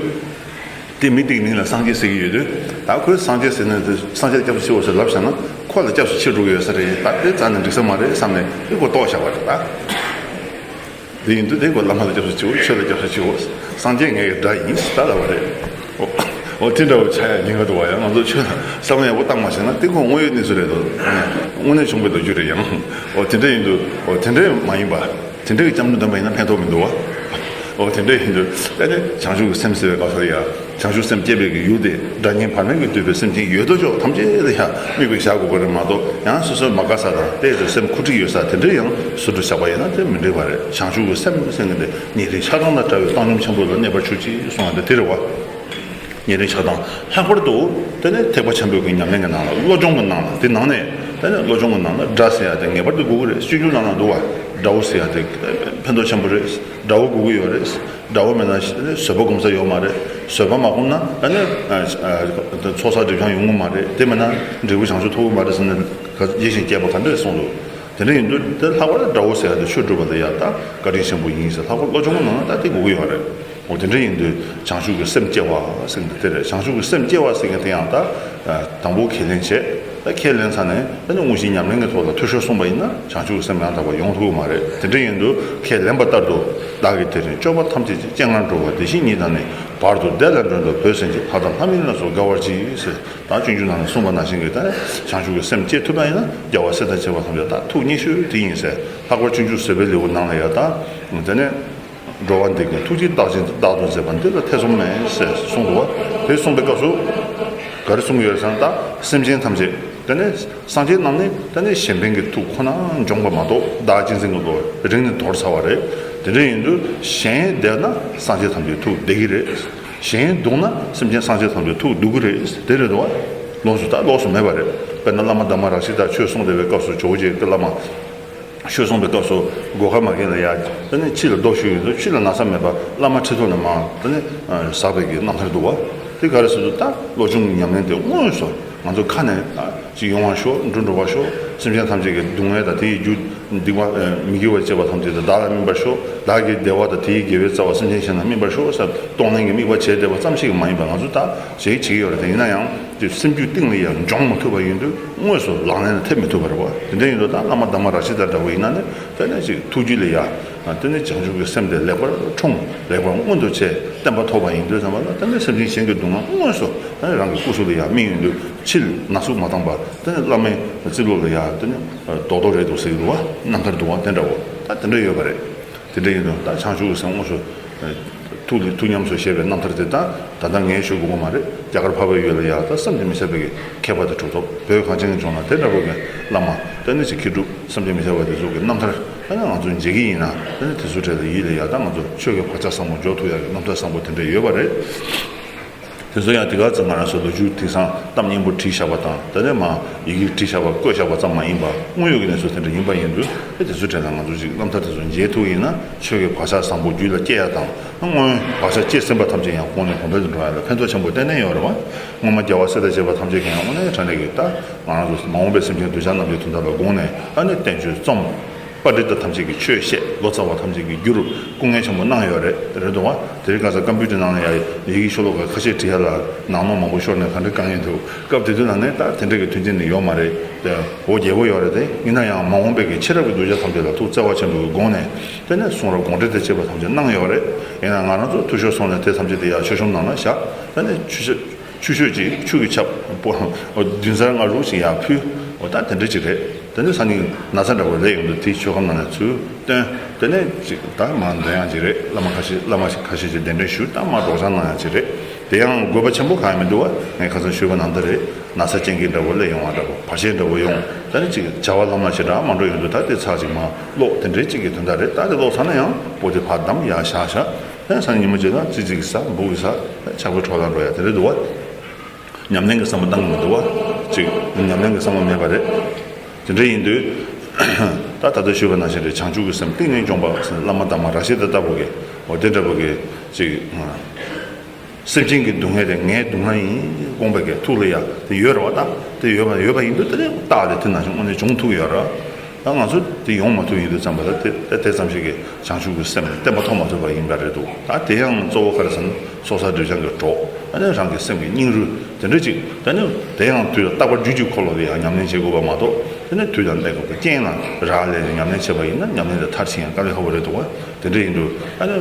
དེ་མི་དེའི་མིང་ལ་སངས་རྒྱས་ཟེར་གྱི་ཡོད་དུས། ད་ཁོས་སངས་རྒྱས་ཟེར་ན་དེ་སངས་རྒྱས་སྐྱབས་སུ་མཆིའོ་ཟེར་ལབ་བཞག་ན་ཁོ་ལ་སྐྱབས་སུ་མཆི་འགྲོ་གི་ཡོད་ས་རེད། ད་དེ་རྩ་ནས་འགྲིག་ས་མ་རེད་བསམ་ནས་དེ་ཁོ་ལྟོགས་བཞག་པ་རེད་ད། དེ་ཡིན་དུས་དེ་ཁོ་བླ་མ་ལ་སྐྱབས་སུ་མཆིའོ། ཆོས་ལ་སྐྱབས་སུ་མཆིའོ། སངས་རྒྱས་ངའི་དགྲ་ཡིན་ད་ལབ་པ་རེད། འོ་འོ་དེ་འདྲ་བོ་ཆགས་ཡ་ཉེན་ཁ་འདུག་བ། ཡང་ང་ཚོ་ཆོས་ལ་བསམ་བློ་ཡག་པོ་བཏང་མ་ཤེས་ན་དེ་ཁོ་དངོས་ཡོད་གནས་ཚུལ་རེད་དོ། དངོས་གནས་བྱུང་བའི་ལོ་རྒྱུས་རེད་ཡང་། འོ་དེ་འདྲ་ཡིན་དུས་འོ་དེ་འདྲ་མ་ཡིན་པ། དེ་འདྲའི་སྐྱབས་འགྲོ་འདོན་པ་ཡིན་ན་ཕན་ཐོགས་མི་འདུག་བ། འོ་དེ་འདྲ་ཡིན་དུས་ཨ་ནི་བྱང་ཆུབ་ཀྱི་སེམས་ཟེར་བའི་སྐབས་སུ་ཡང་བྱང་ཆུབ་སེམས་བསྐྱེད་པའི་གི་ཡུལ་དེ་དགྲ་གཉེན་བར་མེད་ཀྱིས་བསྡུས་པའི་སེམས་ཅན་ཡོད་དོ་ཅོག་ཐམས་ཅད་ལ་ཡང་དམིགས་པའི་བཞག་དགོས་པ་རེད་མ་གཏོགས། ཡང་སོ་སོའི་མ་དགའ་ས་དང་དེ་ཚོ་སེམས་ཁུ་འཁྲིག་ཡོད་ས་དེ་འདྲ་ཡང་ཟུར་དུ་བཞག་པ་ཡིན་ན་དེ་མི་འགྲིག་པ་རེད། བྱང་ཆུབ་ཀྱི་སེམས་ཟེར་མཁན་དེ་ཉེ་རིང་ཆགས་སྡང་དང་བྲལ་བའི་བཏང་སྙོམས་ཆེན་པོ་ལ་གནས་པར་གྱུར་ཅིག་གསུངས་པ་འདི་དེ་རེད་བ། ཉེ་རིང་ཆགས་སྡང་ལྷག་པར་དུ་དེ་ནི་ཐེག་པ་ཆེན་པོའི་གི་ཉམས་ལེན་གྱི་ནང་ལ་བློ་སྦྱོང་གི་ནང་ལ་དེ་ནང་ནས་ ད་ནི་བློ་སྦྱོང་གི་ནང་ན་དགྲ་ཟེར་ཡ་དེ་ངེས་པར་དུ་དགོས་ཀྱི་རེད། སྤྱོད་འཇུག་ནང་ན་འདུག་བ། དགྲ་བོ་ཟེར་ཡ་དེ་ཕན་ཐོགས་ཆེན་པོ་རེད། དགྲ་བོ་དགོས་ཀྱི་ཡོད་རེད། དགྲ་བོ་མེད་ན་བཟོད་པ་སྒོམ་ས་ཡོད་མ་རེད། བཟོད་པ་མ་སྒོམ་ན་ད་ནི་ཚོགས་བསགས་སྒྲིབ་སྦྱང་ཡོང་གི་མ་རེད། དེ་མེད་ན་འབྲས་བུ་བྱང་ཆུབ་ཐོབ་ཀྱི་མ་རེད་ཟེར་ནས་ཡིད་བཞིན་སྐྱེས་པ་ག་འདྲས་གསུངས་འདུག། དེ་འདྲ་ཡིན་དུས་དེ་ལྷག་པར་དུ་དགྲ་བོ་ཟེར་ཡ་དེ་ཆོས་སྒྲུབ་པ་ལ་ཡ་ད་བཀའ་དྲིན་ཆེན་པོ་ཡིན་ཟེར། ལྷག་པར་བློ་སྦྱོང་གི་ནང་ན་ད་དེ་དགོས་ཀྱི་ཡོད་རེད། འོ་དེ་འདྲ་ཡིན་དུས་བྱང་ཆུབ་ཀྱི་སེམས་སྐྱེ་བ་ཟེར་གྱི་འདུག། དེ་རེད། བྱང་ཆུབ་ཀྱི་སེམས་སྐྱེ་བ་ཟེར་གྱི་དེ་ཡང་ད་དང་པོ་ཁས་ལེན་བྱས། ད་ཁས་ལེན་ཚར་ནས་ད་ནི་དངོས་གཞིའི་ཉམས་ལེན་གྱི་ཐོག་ལ་འཐུས་ཤོར་སོང་བ་ཡིན་ན་བྱང་ཆུབ་ཀྱི་སེམས་ཡང་དག་པ་ཡོང་ཐུབ་ཀྱི་མ་རེད། དེ་འདྲ་ཡིན་དུས་ཁས་ལེན་པ་ལྟར་དུ་བདག་གིས་དེ་རིང་སྤྱོད་པ་ཐམས་ཅད་ཀྱི་སྤྱན་སྔར་འགྲོ་བ་བདེ་གཤེགས་ཉིད་དང་ནི། བར་དུ་བདེ་ལ་མགྲོན་དུ་བོས་ཟིན་གྱིས། ལྷ་དང་ལྷ་མིན་ལ་སོགས་དགའ་བར་གྱིས་ཟེར། ད་སྤྱོད་འཇུག་ནང་ལ་གསུངས་པ་ནང་བཞིན་གྱི་ད་བྱང་ཆུབ་ཀྱི་སེམས་སྐྱེ་ཐུབ་པ་ཡིན་ན་རྒྱལ་བ་སྲས་དང་བཅས་པ་ཐམས་ཅད་ད་ཐུགས་མཉེས་ཤོས་དེ་ཡིན་ཟེར། ལྷག་པར་སྤྱོད་འཇུག་བཟོད་པའི་ལེའུ་ནང་ལ་ཡང་ད་དེ་ནས་འགྲོ་བ་འདི་ཀུན་ཐུགས་རྗེས་བདག་བཞིན་དུ། བདག་ཏུ་མཛད་པ་འདི་ལ་ཐེ་ཚོམ་མེད་ཟེར་གསུངས་འདུག་བ། དེ་གསུངས་པའི་སྐབས་སུ་ག་རེ་གསུངས་ཡོད་ཟེར་ན། ད་སེམས་ཅན་ཐམས་ཅད་དེ་ནས་སངས་རྒྱས་རྣམས་ནི་དེ་ནས་གཞན་ཕན་གྱི་ཐུགས་ཁོ་ན་འབྱོངས་པ་མ་གཏོགས་བདག་གཅེས་འཛིན་གྱི་བློ་རིང་ནས་དོར་ཚར་བ་རེད། དེ་འདྲ་ཡིན་དུས་གཞན་བདེ་ན་སངས་རྒྱས་ཐམས་ཅད་ཐུགས་བདེ་གི་རེད། གཞན་སྡུག་ན་སེམས་ཅན་སངས་རྒྱས་ཐམས་ཅད་ཐུགས་སྡུག་གི་རེད། དེ་རེད་དོ། ལོགས་སུ་ད་ལོགས་སུ་མེད་པ་རེད། དཔེར་ན་བླ་མ་དྷརྨ་རཀྵི་ཏ་ཆོས་གསུངས་བསྡད་པའི་སྐབས་སུ་ཇོ་བོ་རྗེ་ཀུན་བླ་མ་ཆོས་གསུངས་པའི་སྐབས་སུ་སྒོ་ཁ་མ་གིན་ལ་ཡ་ད་ནི་ཕྱི་ལ་རྡོ་གཞུས་ཡོང་དུས་ཕྱི་ལ་ན་ཚ་མེད་པ་བླ་མ་ཁྲི་ཐོག་ནས་མར་ད་ནི་ཟགས་པའི་གི་རྣམ་ཐར་འདུག་བ། དེ་ག་རེ་ཟེར་དུས་ད་བློ་སྦྱོང་གི་ཉམས་ལེན་དེ་དངོས་སུ་ང་ཚོ་ཁ་ནས་ཅིག་ཡོང་བ་ཤོག། འགྲོ་འགྲོ་བ་ཤོག། སེམས་ཅན་ཐམས་ཅད་ཀྱི་སྡུག་བསྔལ་དང་དེའི་རྒྱུ་སྡིག་པ་མི་དགེ་བ་བྱས་པ་ཐམས་ཅད་དེ་བདག་ལ་སྨིན་པར་ཤོག། བདག་གི་བདེ་བ་དང་དེའི་དགེ་བའི་རྩ་བ་སེམས་ཅན་གཞན་ལ་སྨིན་པར་ཤོག་ཟེར་གཏོང་ལེན་གྱི་དམིགས་པ་བྱས་བསྡད་པ་ཙམ་ཞིག་མ་ཡིན་པར་ང་ཚོ་ད་བྱེད་བྱེད་ཀྱི་ཡོད་རེད། དེ་ཡིན་ན་ཡང་དེ་སེམས་རྒྱུད་གཏིང་ལ་ཡང་འབྱོངས་མ་ཐུབ་པ་ཡིན་དུས་དངོས་སུ་ལག་ལེན་ལ་ཐེབས་མི་ཐུབ་པ་རེད་བ། དེ་འདྲ་ཡིན་དུས་ད་བླ་མ་དྷརྨ་རཀྵི་ཏ་འདྲ་བོ་ཡིན་ན་ནི་དེ་ནས་ཅིག་ཐུགས་རྒྱུད་ལ་ཡ་དེ་ནས་བྱང་ཆུབ་ཀྱི་སེམས་དེ་ལེགས་པར་འཁྲུངས། ལེགས་པར་མངོན་དུ་བྱས། བརྟན་པ་ཐོབ་པ་ཡིན་དུས་ཙམ་པ་ལ་དེ་ནས་སེམས་ཅན་གཞན་གྱི་སྡུག་བསྔལ་དངོས་སུ་དེ་ནས་རང་གི་སྐུ་གཟུགས་ལ་ཡང་སྨིན་ཡོང་དུས་ཕྱི་ན་ཟུག་མ་བཏང་པ་དེ་ནས་བླ་མའི་རྩིབ་ལོགས་ལ་ཡ་དེ་ནས་རྡོག་རྡོག་རེད་འདུག་ཟེར་གྱི་འདུག་བ། རྣམ་ཐར་འདུག་བ། དེ་འདྲ་བོ་ད་དེ་འདྲ་ཡོད་པ་རེད། དེ་འདྲ་ཡིན་དུས་ད་བྱང་ཆུབ་ཀྱི་སེམས་དངོས་སུ་ཐུགས་ལ་ཐུགས་ཉམས་སུ་བཞེས་པའི་རྣམ་ཐར་དེ་ད་ད་ལྟ་ངས་ཞུ་དགོས་པ་མ་རེད། རྒྱ་གར་འཕགས་པའི་ཡུལ་ལ་ཡང་ད་བསམ་གྱིས་མི་ཁྱབ་པའི་མཁས་པ་དང་གྲུབ་ཐོབ། བོད་གངས་ཅན་གྱི་ལྗོངས་ལ་དེ་འདྲ་བོ་གི་བླ་མ་ད་ནི་ཅིག་མཁས་གྲུབ་བསམ་གྱིས་མི་ཁྱབ་པ་དེ་ཚོ་གི་རྣམ་ཐར་ད་ནི་ང་ཚོ་མཇལ་གྱི་ཡིན་ན་ད་ནི་དེ་ཚོ་གྲས་ལ་ཡིད་ལ་ཡང་ད་ང་ཚོ་ཆོས་ཀྱི་བག་ཆགས་བཟང་པོ་འཇོག་ཐུབ་ཡག་གི་རྣམ་ཐར་བཟང་པོ་དེ་འདྲ་ཡོད་པ་རེད། དེ་ཚོ་ཡང་དེ་ག་ཚོད་ང་རང་ཚོ་ལོ་རྒྱུས་དེང་སང་གཏམ་སྙན་པོ་བྲིས་བཞག་པ་དང་ད་ནི་མ་ཡི་གེ་བྲིས་བཞག་པ་བཀོད་བཞག་པ་ཙམ་མ་ཡིན་པ་དངོས་ཡོད་ཀྱི་གནས་ཚུལ་དེ་འདྲ་ཡིན་པ་ཡིན་དུས་དེ་ཚོ་གྲས་ལ་ང་ཚོ་ཅིག་རྣམ་ཐར་དེ་ཚོ་མཇལ་ཐུབ་ཡིན་ན་ཆོས་ཀྱི་བག་ཆགས་བཟང་པོ་རྒྱུད་ལ་སྐྱེ་ཡག་དང་། སྔོན་བག་ཆགས་སྐྱེས་ཟིན་པ་ཐམས་ཅད་ཡང་གོང་ནས་གོང་འཕེལ་དུ་འགྲོ་ཡ་ལ་ཕན་ཐོགས་ཆེན་པོ་གཏན་ནས་ཡོད་རེད་བ། སྔོན་མ་རྒྱལ་བ་སྲས་དང་བཅས་པ་ཐམས་ཅད་ཀྱིས་ཡང་དངོས་གནས་དྲང་གནས་ཀྱི་ད་ང་རང་ཚོ་མ་འོངས་པའི་སེམས་ཅན་གདུལ་བྱ་རྣམས་ཀྱི་དོན་དག་ལ་དགོངས་ནས་ཨ་ནི་བསྟན་བཅོས་རྩོམ། པཎྜི་ཏ་ཐམས་ཅད་ཀྱིས་ཆོས་བཤད། ལོ་ཙཱ་བ་ཐམས་ཅད་ཀྱིས་བསྒྱུར་སྐུ་ངལ་ཆེན་པོ་གནང་ཡོད་རེད། རེད་འདུག་བ། དེ་རིང་ཁ་སང་ཀམ་པུ་ཊར་ནང་ལ་ཡ་ཡི་གེ་ཤོ་ལོ་ཀ་ཁ་ཤས་བྲིས་ཡ་ལ་ནང་ནོར་མང་པོ་ཤོར་ནས་ག་འདྲ་དཀའ་ངལ་འདུག་སྐབས་དེ་དུས་ལ་ནས་ད་དེ་འདྲ་གི་མཐུན་རྐྱེན་ནི་ཡོད་མ་རེད། དེ་འོ་རྒྱལ་པོ་ཡོད་རེད་དེ། ཡིན་ན་ཡང་མ་འོངས་པའི་གི་ཆེ་རབས་ཀྱི་གདུལ་བྱ་ཐམས་ཅད་ལ་ཐུགས་བརྩེ་བ་ཆེན་པོའི་སྒོ་ནས་དེ་ནས་གསུང་རབ་དགོངས་འགྲེལ་དང་བཅས་པ་ཐམས་ཅད་གནང་ཡོད་རེད། ཡིན་ན་ང་རང་ཚོ་འཐུས་ཤོར་སོང་ནས་དེ་ཐམས་ཅད་དེ་ཡ་མཆོད་གཤོམ་ནང་ན་བཞག་ད་ནས་ཆུ་ཤོད་ཆུ་ཤོད་ཅིག་ཆུ་གི་ཆབ་པོ་བདུན་ཚར་ལྔ་དྲུག་ཅིག་ཡར་ཕུལ། འོ་ད་དེ་འདྲ་ཅིག་རེད། དེ་ནས་སང་ཉིན་ན་ཚ་འདྲ་བོ་སླེབས་ཡོང་དུས་དེའི་མཆོད་ཁང་ནང་ནས་ཚུར་བཏོན། དེ་ནས་ཅིག་ད་མར་འདོན་ཡག་ཅིག་རེད། བླ་མ་ཁ་ཤས་བླ་མ་ཁ་ཤས་ཅིག་གདན་འདྲེན་ཞུས། ད་མར་སྒྲོག་སྦྱང་གནང་ཡག་ཅིག་རེད། དེ་ཡང་དགོས་པ་ཆེན་པོ་གང་ཡང་མི་འདུག་བ། ངས་ཁ་སང་ཞུས་པ་ནང་ལྟར་རེད། ན་ཚ་ཅན་གྱི་འདྲ་བོ་སླེབས་ཡོང་བ་འདྲ་བོ། བར་ཆད་འདྲ་བོ་ཡོང་། ད་ནི་ཅིག་བྱ་བ་ལམ་ལ་ཞེ་དྲག་མ་འགྲོ་ཡོང་དུས་ད་དེ་ཚར་ཅིག་མར་ཀློག་དེ་འདྲའི་ཅིག་གི་དོན་དག་རེད། ད་དེ་ཀློག་ཚར་ན་ཡང་པོ་ཏི་ཕར་བསྡམས་ཡར་བཞག་བཞག་ད་སང་ཉིན་མོ་ཅིག་ལ་ཙི་ཙི་གི་ཟ་འབུ་གི་ཟ་ཕྱག་པའི་འཕྲོ་བརླག་འགྲོ་ཡ་དེ་འདྲ་འདུག་བ། ཉམས་ལེན་གྱི་བསམ་བློ་བཏང་གི་མི་འདུག་བ། ཅིག་ཉམས་ལེན་གྱི་བསམ་བློ་མེད་པ་རེད། དེ་འདྲ་ཡིན་དུས། ད་ད་ལྟ་ཞུས་པ་ནང་བཞིན་རེད། བྱང་ཆུབ་ཀྱི་སེམས་གཏིང་ནས་སྦྱོངས་པ་ཟེར་བླ་མ་དྷརྨ་རཀྵི་ཏ་ལྟ་བུ་གི་འོ་དེ་འདྲ་བོ་གི་ཅིག་སེམས་ཅན་གྱི་སྡུག་བསྔལ་དེ་ངའི་སྡུག་བསྔལ་ཡིན་དགོངས་པའི་གི་ཐུགས་ལ་ཡ་དེ་ཡོད་རེད་བ། ད་དེ་ཡོད་པ་ཡོད་པ་ཡིན་དུས་དེ་ནས་རྟགས་དེ་དེ་ནང་བཞིན་དངོས་གནས་བྱུང་ཐུབ་ཀྱི་ཡོད་རེད། ད་ང་ཚོ་དེ་ཡོང་མ་ཐུབ་ཡིན་དུས་ཙམ་པ་ལ་དེ་དེ་དེ་ཙམ་ཞིག་གིས་བྱང་ཆུབ་ཀྱི་སེམས་བརྟན་པ་ཐོབ་མ་ཐུབ་པ་ཡིན་པ་རེད་འདུག་ད་དེ་ཡང་གཙོ་བོ་ག་རེ་ཟེར་ན་ཚོགས་བསགས་སྒྲིབ་སྦྱང་གི་གྲོགས་ཨ་ནི་རང་གི་སེམས་ཀྱི་སྙིང་རུས་དེ་འདྲ་ཅིག་ད་ནི་དེ་ཡང་དུས་ལ་རྟག་པར་རྒྱུད་ཀྱི་འཁོར་ལོ་དེ་ཡང་ཉམས་ལེན་བྱེད་དགོས་པ་མ་གཏོགས་དེ་ནི་དུས་དང་གནས་སྐབས་ཀྱི་རྐྱེན་ལ་རག་ལས་ནས་ཉམས་ལེན་བྱེད་པ་ཡིན་ན་ཉམས་ལེན་དེ་མཐར་ཕྱིན་ཡང་དཀའ་ལས་ཁག་པོ་རེད་འདུག་བ། དེ་འདྲ་ཡིན་དུས་ཨ་ནི་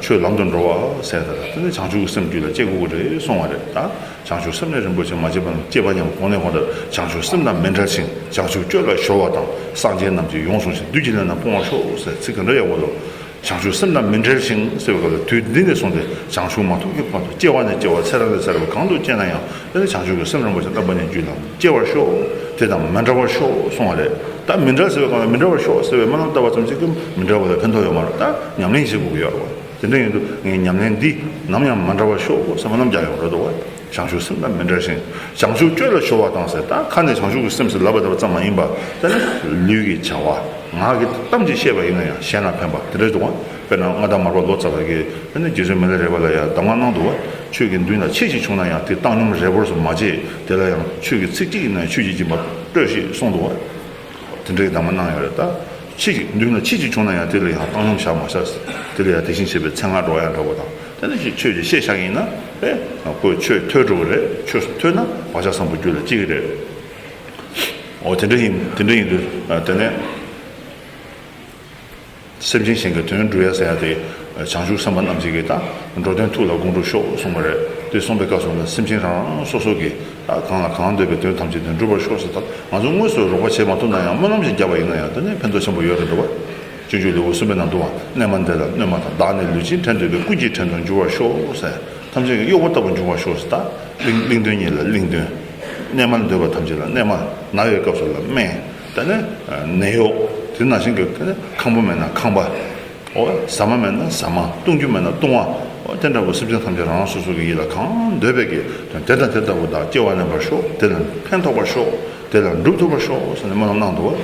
ཆོས་ལམ་དུ་འགྲོ་བ་ཟེར་ད་དེ་ནི་བྱང་ཆུབ་ཀྱི་སེམས་རྒྱུད་ལ་སྐྱེ་དགོས་ཀྱི་རེད་གསུང་བ་རེད་ད། བྱང་ཆུབ་སེམས་ནི་རིན་པོ་ཆེ། མ་སྐྱེས་པ་རྣམས་སྐྱེས་པ་ཉིད། གོང་ནས་གོང་དུ་བྱང་ཆུབ་སེམས་དང་མི་འབྲལ་ཞིང་། བྱང་ཆུབ་སྤྱོད་ལ་གཞོལ་བ་དང་། སངས་རྒྱས་རྣམས་ཀྱིས་ཡོངས་བཟུང་ཞིང་། བདུད་ཀྱི་ལས་རྣམས་སྤོང་བར་ཤོག་ཟེར་ཚིག་ག་འདྲ་ཡག་པོ་འདུག་བྱང་ཆུབ་སེམས་དང་མི་འབྲལ་ཞིང་ཟེར་བའི་སྐབས་ལ་དུས་འདི་ནས་བཟུང་སྟེ་བྱང་ཆུབ་མ་ཐོབ་ཀྱི་བར་དུ་སྐྱེ་བ་ནས་སྐྱེ་བ་ཚེ་རབས་ནས་ཚེ་རབས་གང་དུ་སྐྱེས་ན་ཡང་དེ་ནི་བྱང་ཆུབ་ཀྱི་སེམས་རིན་པོ་ཆེ་རྣམ་པར་གཉིས་རྒྱུད་ལ་སྐྱེ་བར་ཤོག་དེ་དང་མི་འབྲལ་བར་ཤོག་གསུང་བ་རེད། ད་མི་འབྲལ་ཟེར་བའི་སྐབས་ལ་མི་འབྲལ་བར་ཤོག་ཟེར་བའི་སྨོན་ལམ་བཏབ་པ་ཙམ་གྱིས་ཀྱང་མི་འབྲལ་བ་ལ་ཕན་ཐོགས་ཡོད་མ་རེད། ད་ཉམས་ལེན་བྱེད་དགོས་ཀྱི་ཡོད་རེད་བ། དེ་འདྲ་ཡིན་དུས་ངས་ཉམས་ལེན་འདི་ནམ་ཡང་མ་འབྲལ་བར་ཤོག་ཟེར་སྨོན་ལམ་རྒྱག་ཡོང་རེད་འདུག་བ། བྱང་ཆུབ་སེམས་དང་མི་འབྲལ་ཞིང་། བྱང་ཆུབ་སྤྱོད་ལ་གཞོལ་བ་དང་ཟེར། ད་ཁ་ནས་བྱང་ཆུབ་ཀྱི་སེམས་ཟེར་ལབ་པ་དེ་ཙམ་མ་ཡིན་པ། དེ་ནི་ལུས་ཀྱི་བྱ་བ་ངག་གི་གཏམ་གྱིས་བཤད་པ་ཡིན་ན་ཡང་གཞན་ལ་ཕན་པ་དེ་འདྲ་འདུག་བ། དཔེར་ན་མངའ་བདག་མར་པ་ལོ་ཙཱ་བ་གིས་དེ་ནི་རྗེ་བཙུན་མི་ལ་རས་པ་ལ་ཡང་གདམས་ངག་གནང་འདུག་བ། ཆོས་ཀྱི་མདུན་ལ་ཆེ་ཞིག་བྱུང་ན་ཡང་དེ་བཏང་སྙོམས་རེ་བོར་སུ་མ་བྱེད། དེ་ལ་ཡང་ཆོས་ཀྱི་ཚིག་གཅིག་ཡིན་ན་ཡང་ཆོས་ཀྱི་སྦྱིན་པ་སྤྲོད་ཅིག་གསུངས་འདུག་བ། དེ་འདྲའི་གདམས་ངག་གནང་ཡོད་རེད་ད། ཆེ་ཞིག་མདུན་ལ་ཆེ་ཞིག་བྱུང་ན་ཡང་དེ་ལ་ཡང་བཏང་སྙོམས་བཞག་མ་བཞག་དེ་ལ་ཡང་དེ་བཞིན་གཤེགས་པའི་མཚན་སྔགས་སྒྲོག་ཡ་འདྲ་བོ་དང་། དེ་ནི་ཆོས་ཀྱི་བཤད་བཞག་ཡིན་ན། ཨེ། ཁོས་ཆོས་ཐོས་འགྲོ་གི་རེད། ཆོས་ཐོས་ན་བག་ཆགས་བཟང་པོ་རྒྱུད་ལ་སྐྱེ་གི་རེད། འོ་དེ་འདྲ་ཡིན། དེ་འདྲ་ཡིན་དུས་དེ་ནས། སེམས་ཅན་གཞན་གྱི་དོན་སྒྲུབ་ཡ་ཟེར་ཡ་དེ། བྱང་ཆུབ་སེམས་དཔའ་རྣམས་ཀྱིས་ཀྱི་ད། འགྲོ་དོན་ཐུགས་ལ་དགོངས་འགྲུབ་ཤོག་གསུངས་པ་རེད། དེ་གསུངས་པའི་སྐབས་སུ་ནི་སེམས་ཅན་རང་རང་སོ་སོ་གིས་ད་གང་ལ་གང་འདོད་པའི་དོན་ཐམས་ཅད་དོན་འགྲུབ་པར་ཤོག་ཟེར། ད་ང་ཚོ་དངོས་སུ་རོགས་པ་བྱེད་མ་ཐུབ་ན་ཡང་སྨོན་ལམ་ཞིག་བརྒྱབ་པ་ཡིན་ན་ཡང་དེ་ནི་ཕན་ཐོགས་ཆེན་པོ་ཡོད་རེད་འདུག་བ། སྤྱོད་འཇུག་ལེའུ་གསུམ་པའི་ནང་དུ་བ། གནས་མལ་འདི་ལ་གནོད་མ་བཏང་། བདག་ནི་ལུས་ཅན་བྲན་འདོད་པའི། ཀུན་གྱི་བྲན་དུ་འགྱུར་བར་ཤོག་ཟེར། ཐམས་ཅད་ཀྱི་གཡོག་པོ་ལྟ་བུ་འགྱུར་བར་ཤོག་ཟེར། ད་གླིང་གླིང་དོན་ཉིད་ལ་གླིང་དོན། གནས་མལ་འདོད་པ་ཐམས་ཅད་ལ་གནས་མལ། ན་བའི་སྐབས་སུ་ལ་སྨན། ད་ནི་ནད་གཡོག་དེ་ནང་བཞིན་གྱི་ཁང་པ་མེད་ན་ཁང་པ། འོ། ཟ་མ་མེད་ན་ཟ་མ། བཏུང་རྒྱུ་མེད་ན་བཏུང་བ། འོ། དེ་འདྲ་བོ་སེམས་ཅན་ཐམས་ཅད་རང་རང་སོ་སོ་གི་ཡིད་ལ་གང་འདོད་པའི་གི་དོན་དེ་དང་དེ་ལྟ་བུ་དག་སྐྱེ་བ་ལེན་པར་ཤོག་དེ་ལ་ཕན་ཐོགས་པར་ཤོག་དེ་ལ་འགྲུབ་ཐུབ་པར་ཤོག་ཟེར་ནས་སྨོན་ལམ་གནང་འདུག་བ།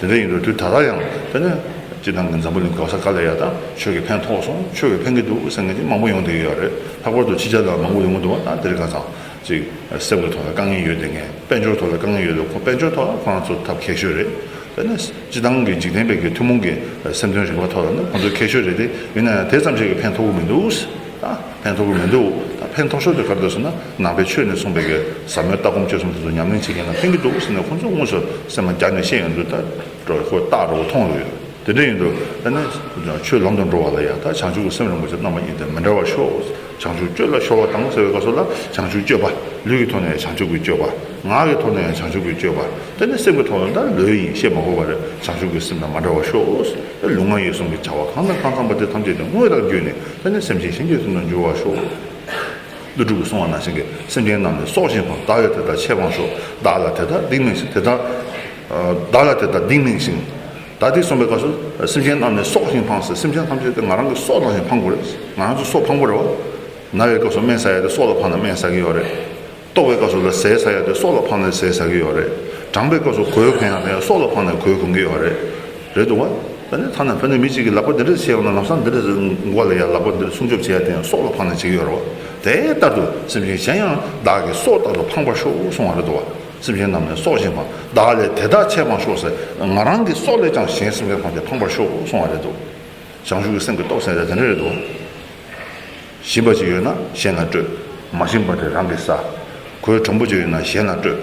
དེ་འདྲ་ཡིན་དུས་དུས་ད་ལྟ་ཡང་དེ་ནས་སྤྱི་བཏང་གི་འཛམ་བུ་གླིང་ག་ས་ག་ལ་ཡ་ད་ཆོས་ཀྱི་ཕན་ཐོགས་སོང་། ཆོས་ཀྱི་ཕན་གྱི་འདུག་ཟེར་མཁན་ཅིག་མང་པོ་ཡོང་བསྡད་ཀྱི་ཡོད་རེད། ལྷག་པར་དུ་ཕྱི་རྒྱལ་ལ་མང་པོ་ཡོང་གི་འདུག་བ། ད་དེ་རིང་ཁ་སང་ཅིག་སེམས་ཀྱི་ཐོག་ལ་དཀའ་ངལ་ཡོད་བསྡད་མཁན། དཔལ་འབྱོར་ཐོག་ལ་དཀའ་ངལ་ཡོད་དུས་ཁོ་དཔལ་འབྱོར་ཐོག་ལ་ཁོ་རང་ཚོ་ཐབས་མཁས་ཤོས་རེད། དེ་ནས་སྤྱི་བཏང་གི་འཇིག་རྟེན་པའི་གི་ཐུན་མོང་གི་སེམས་དོན་རིག་པ་ཐོག་ལ་ནི་ཁོང་ཚོ་མཁས་ཤོས་རེད་དེ། ཡིན་ན་ཡང་དེ་ཙམ་ཞིག་གིས་ཕན་ཐོགས་ཀྱི་མི་འདུག་ད་ཕན་ཐོགས་ཀྱི་མི་འདུག་ད་ཕན་ཐོགས་ཤོས་དེ་ག་རེ་འདུག་ཟེར་ན། ནང་པའི་ཆོས་ནས་གསུངས་པའི་གི་ཟབ་མོའི་ལྟ་སྒོམ་སྤྱོད་གསུམ་དེ་ཚོ་ཉམས་ལེན་བྱེད་མཁན་ལ་ཕན་གྱི་འདུག་ཟེར་ནས་ཁོང་ཚོ་དངོས་སུ་སེམས་ལ་བརྒྱབ་ནས་བཤད་ཡོང་དུས་ད་འགྲོ་ཁོ་རྟག་འགྲོ་མཐོང་ཡོད། དེ་འདྲ་ཡིན་དུས་ད་ནི་ཆོས་ལམ་དུ་འགྲོ་བ་ལ་ཡང་ད་བྱང་ཆུབ་ཀྱི་སེམས་རིན་པོ་ཆེ་རྣམ་པ་གཉིས་དེ་མི་འབྲལ་བར་ཤོག་བྱང་ཆུབ་སྤྱོད་ལ་གཞོལ་བ་དང་ཟེར་བའི་སྐབས་སུ་ལ། བྱང་ཆུབ་སྤྱོད་པ། ལུས་ཀྱི་ཐོག་ནས་ཡང་བྱང་ཆུབ་ཀྱི་སྤྱོད་པ། ངག་གི་ཐོག་ནས་ཡང་བྱང་ཆུབ་ཀྱི་སྤྱོད་པ། དེ་ནས་སེམས་ཀྱི་ཐོག་ནས་ད་ལོས་ཡིན་བཤད་མ་དགོས་པ་རེད། བྱང་ཆུབ་ཀྱི་སེམས་དང་མ་བྲལ་བར་ཤོག་ལུས་ངག་ཡིད་གསུམ་གྱི་བྱ་བ་གང་དང་གང་བརྩམས་པ་དེ་ཐམས་ཅད་དེ་དངོས་དང་བརྒྱུད་ནས་དེ་ནས་སེམས་ཅན་གཞན་གྱི་དོན་དུ་འགྱུར་བར་ཤོག་ཀླུ་སྒྲུབ་ཀྱིས་གསུངས་པ་ནང་བཞིན་གྱི། སེམས་ཅན་རྣམས་ནི་སྲོག་བཞིན་ཕངས། བདག་ལས་དེ་དག་ཆད་པའང་ཤོག་བདག་ལ་དེ་དག་སྡིག་མིན་སེམས། དེ་དག་བདག་ལ་དེ་དག་སྡིག་མིན་ཞིང་། ད་དེ་གསུངས་པའི་སྐབས་སུ། སེམས་ཅན་རྣམས་ནི་སྲོག་བཞིན་ཕངས་ཟེར། སེམས་ཅན་ཐམས་ཅད་དེ་ང་རང་གི་སྲོག་ནང་བཞིན་ཕངས་དགོས་རེད། ང་རང་ཚོ་སྲོག་ཕངས་པོ་རེད་བ། ན་བའི་སྐབས་སུ་སྨན་ཟ་ཡ་དེ་སྲོག་ལ་ཕངས་ན་སྨན་ཟ་གི་ཡོད་རེད། ལྟོགས་པའི་སྐབས་སུ་ལ་ཟས་ཟ་ཡ་དེ་སྲོག་ལ་ཕངས་ན་ཟས་ཟ་གི་ཡོད་རེད། གྲང་པའི་སྐབས་སུ་གོས་གོན་ཡ་དེ་སྲོག་ལ་ཕངས་ན་གོས་གོན་གི་ཡོད་རེད། རེད་འདུག་བ། ད་ནི་ཐ་ན་ཕ་ནི་མི་གཅིག་གིས་ལག་པ་འདི་འདྲ་བྱས་ཡོང་ན་ལམ་སང་འདི་འདྲ་མགོ་ལ་ཡ་ལག་པ་འདི་འདྲ་སྲུང་སྐྱོབ་བྱེད་ཡ་དེ་ཡང་སྲོག་ལ་ཕངས་ན་བྱེད་ཀྱི་ཡོད་རེད་བ། དེ་ལྟར་དུ་སེམས་ཅན་གཞན་ཡང་བདག་གི་སྲོག་ལྟར་དུ་ཕངས་པར་ཤོག་གསུང་བ་རེད་འདུག་བ། སེམས་ཅན་རྣམས་ནི་སྲོག་བཞིན་ཕངས། བདག་ལས་དེ་དག་ཆད་པའང་ཤོག་ཟེར། ང་རང་གི་སྲོག་ལས་ཀྱང་གཞན་སེམས་ཅན་ཐམས་ཅད་ཕངས་པར་ཤོག་གསུང་བ་རེད་འདུག་བྱང་ཆུབ་ཀྱི་སེམས་ཀྱི་སྟོབས་ཟེར་ཡ་དེ་འདྲ་རེད་འདུག་བཞིན་པ་ཅིག་ཡོད་ན་གཞན་ལ་སྤྲོད། མ་བཞིན་པ་དེ་རང་གིས་ཟ། གོས་དྲོན་པོ་ཅིག་ཡོད་ན་གཞན་ལ་སྤྲོད།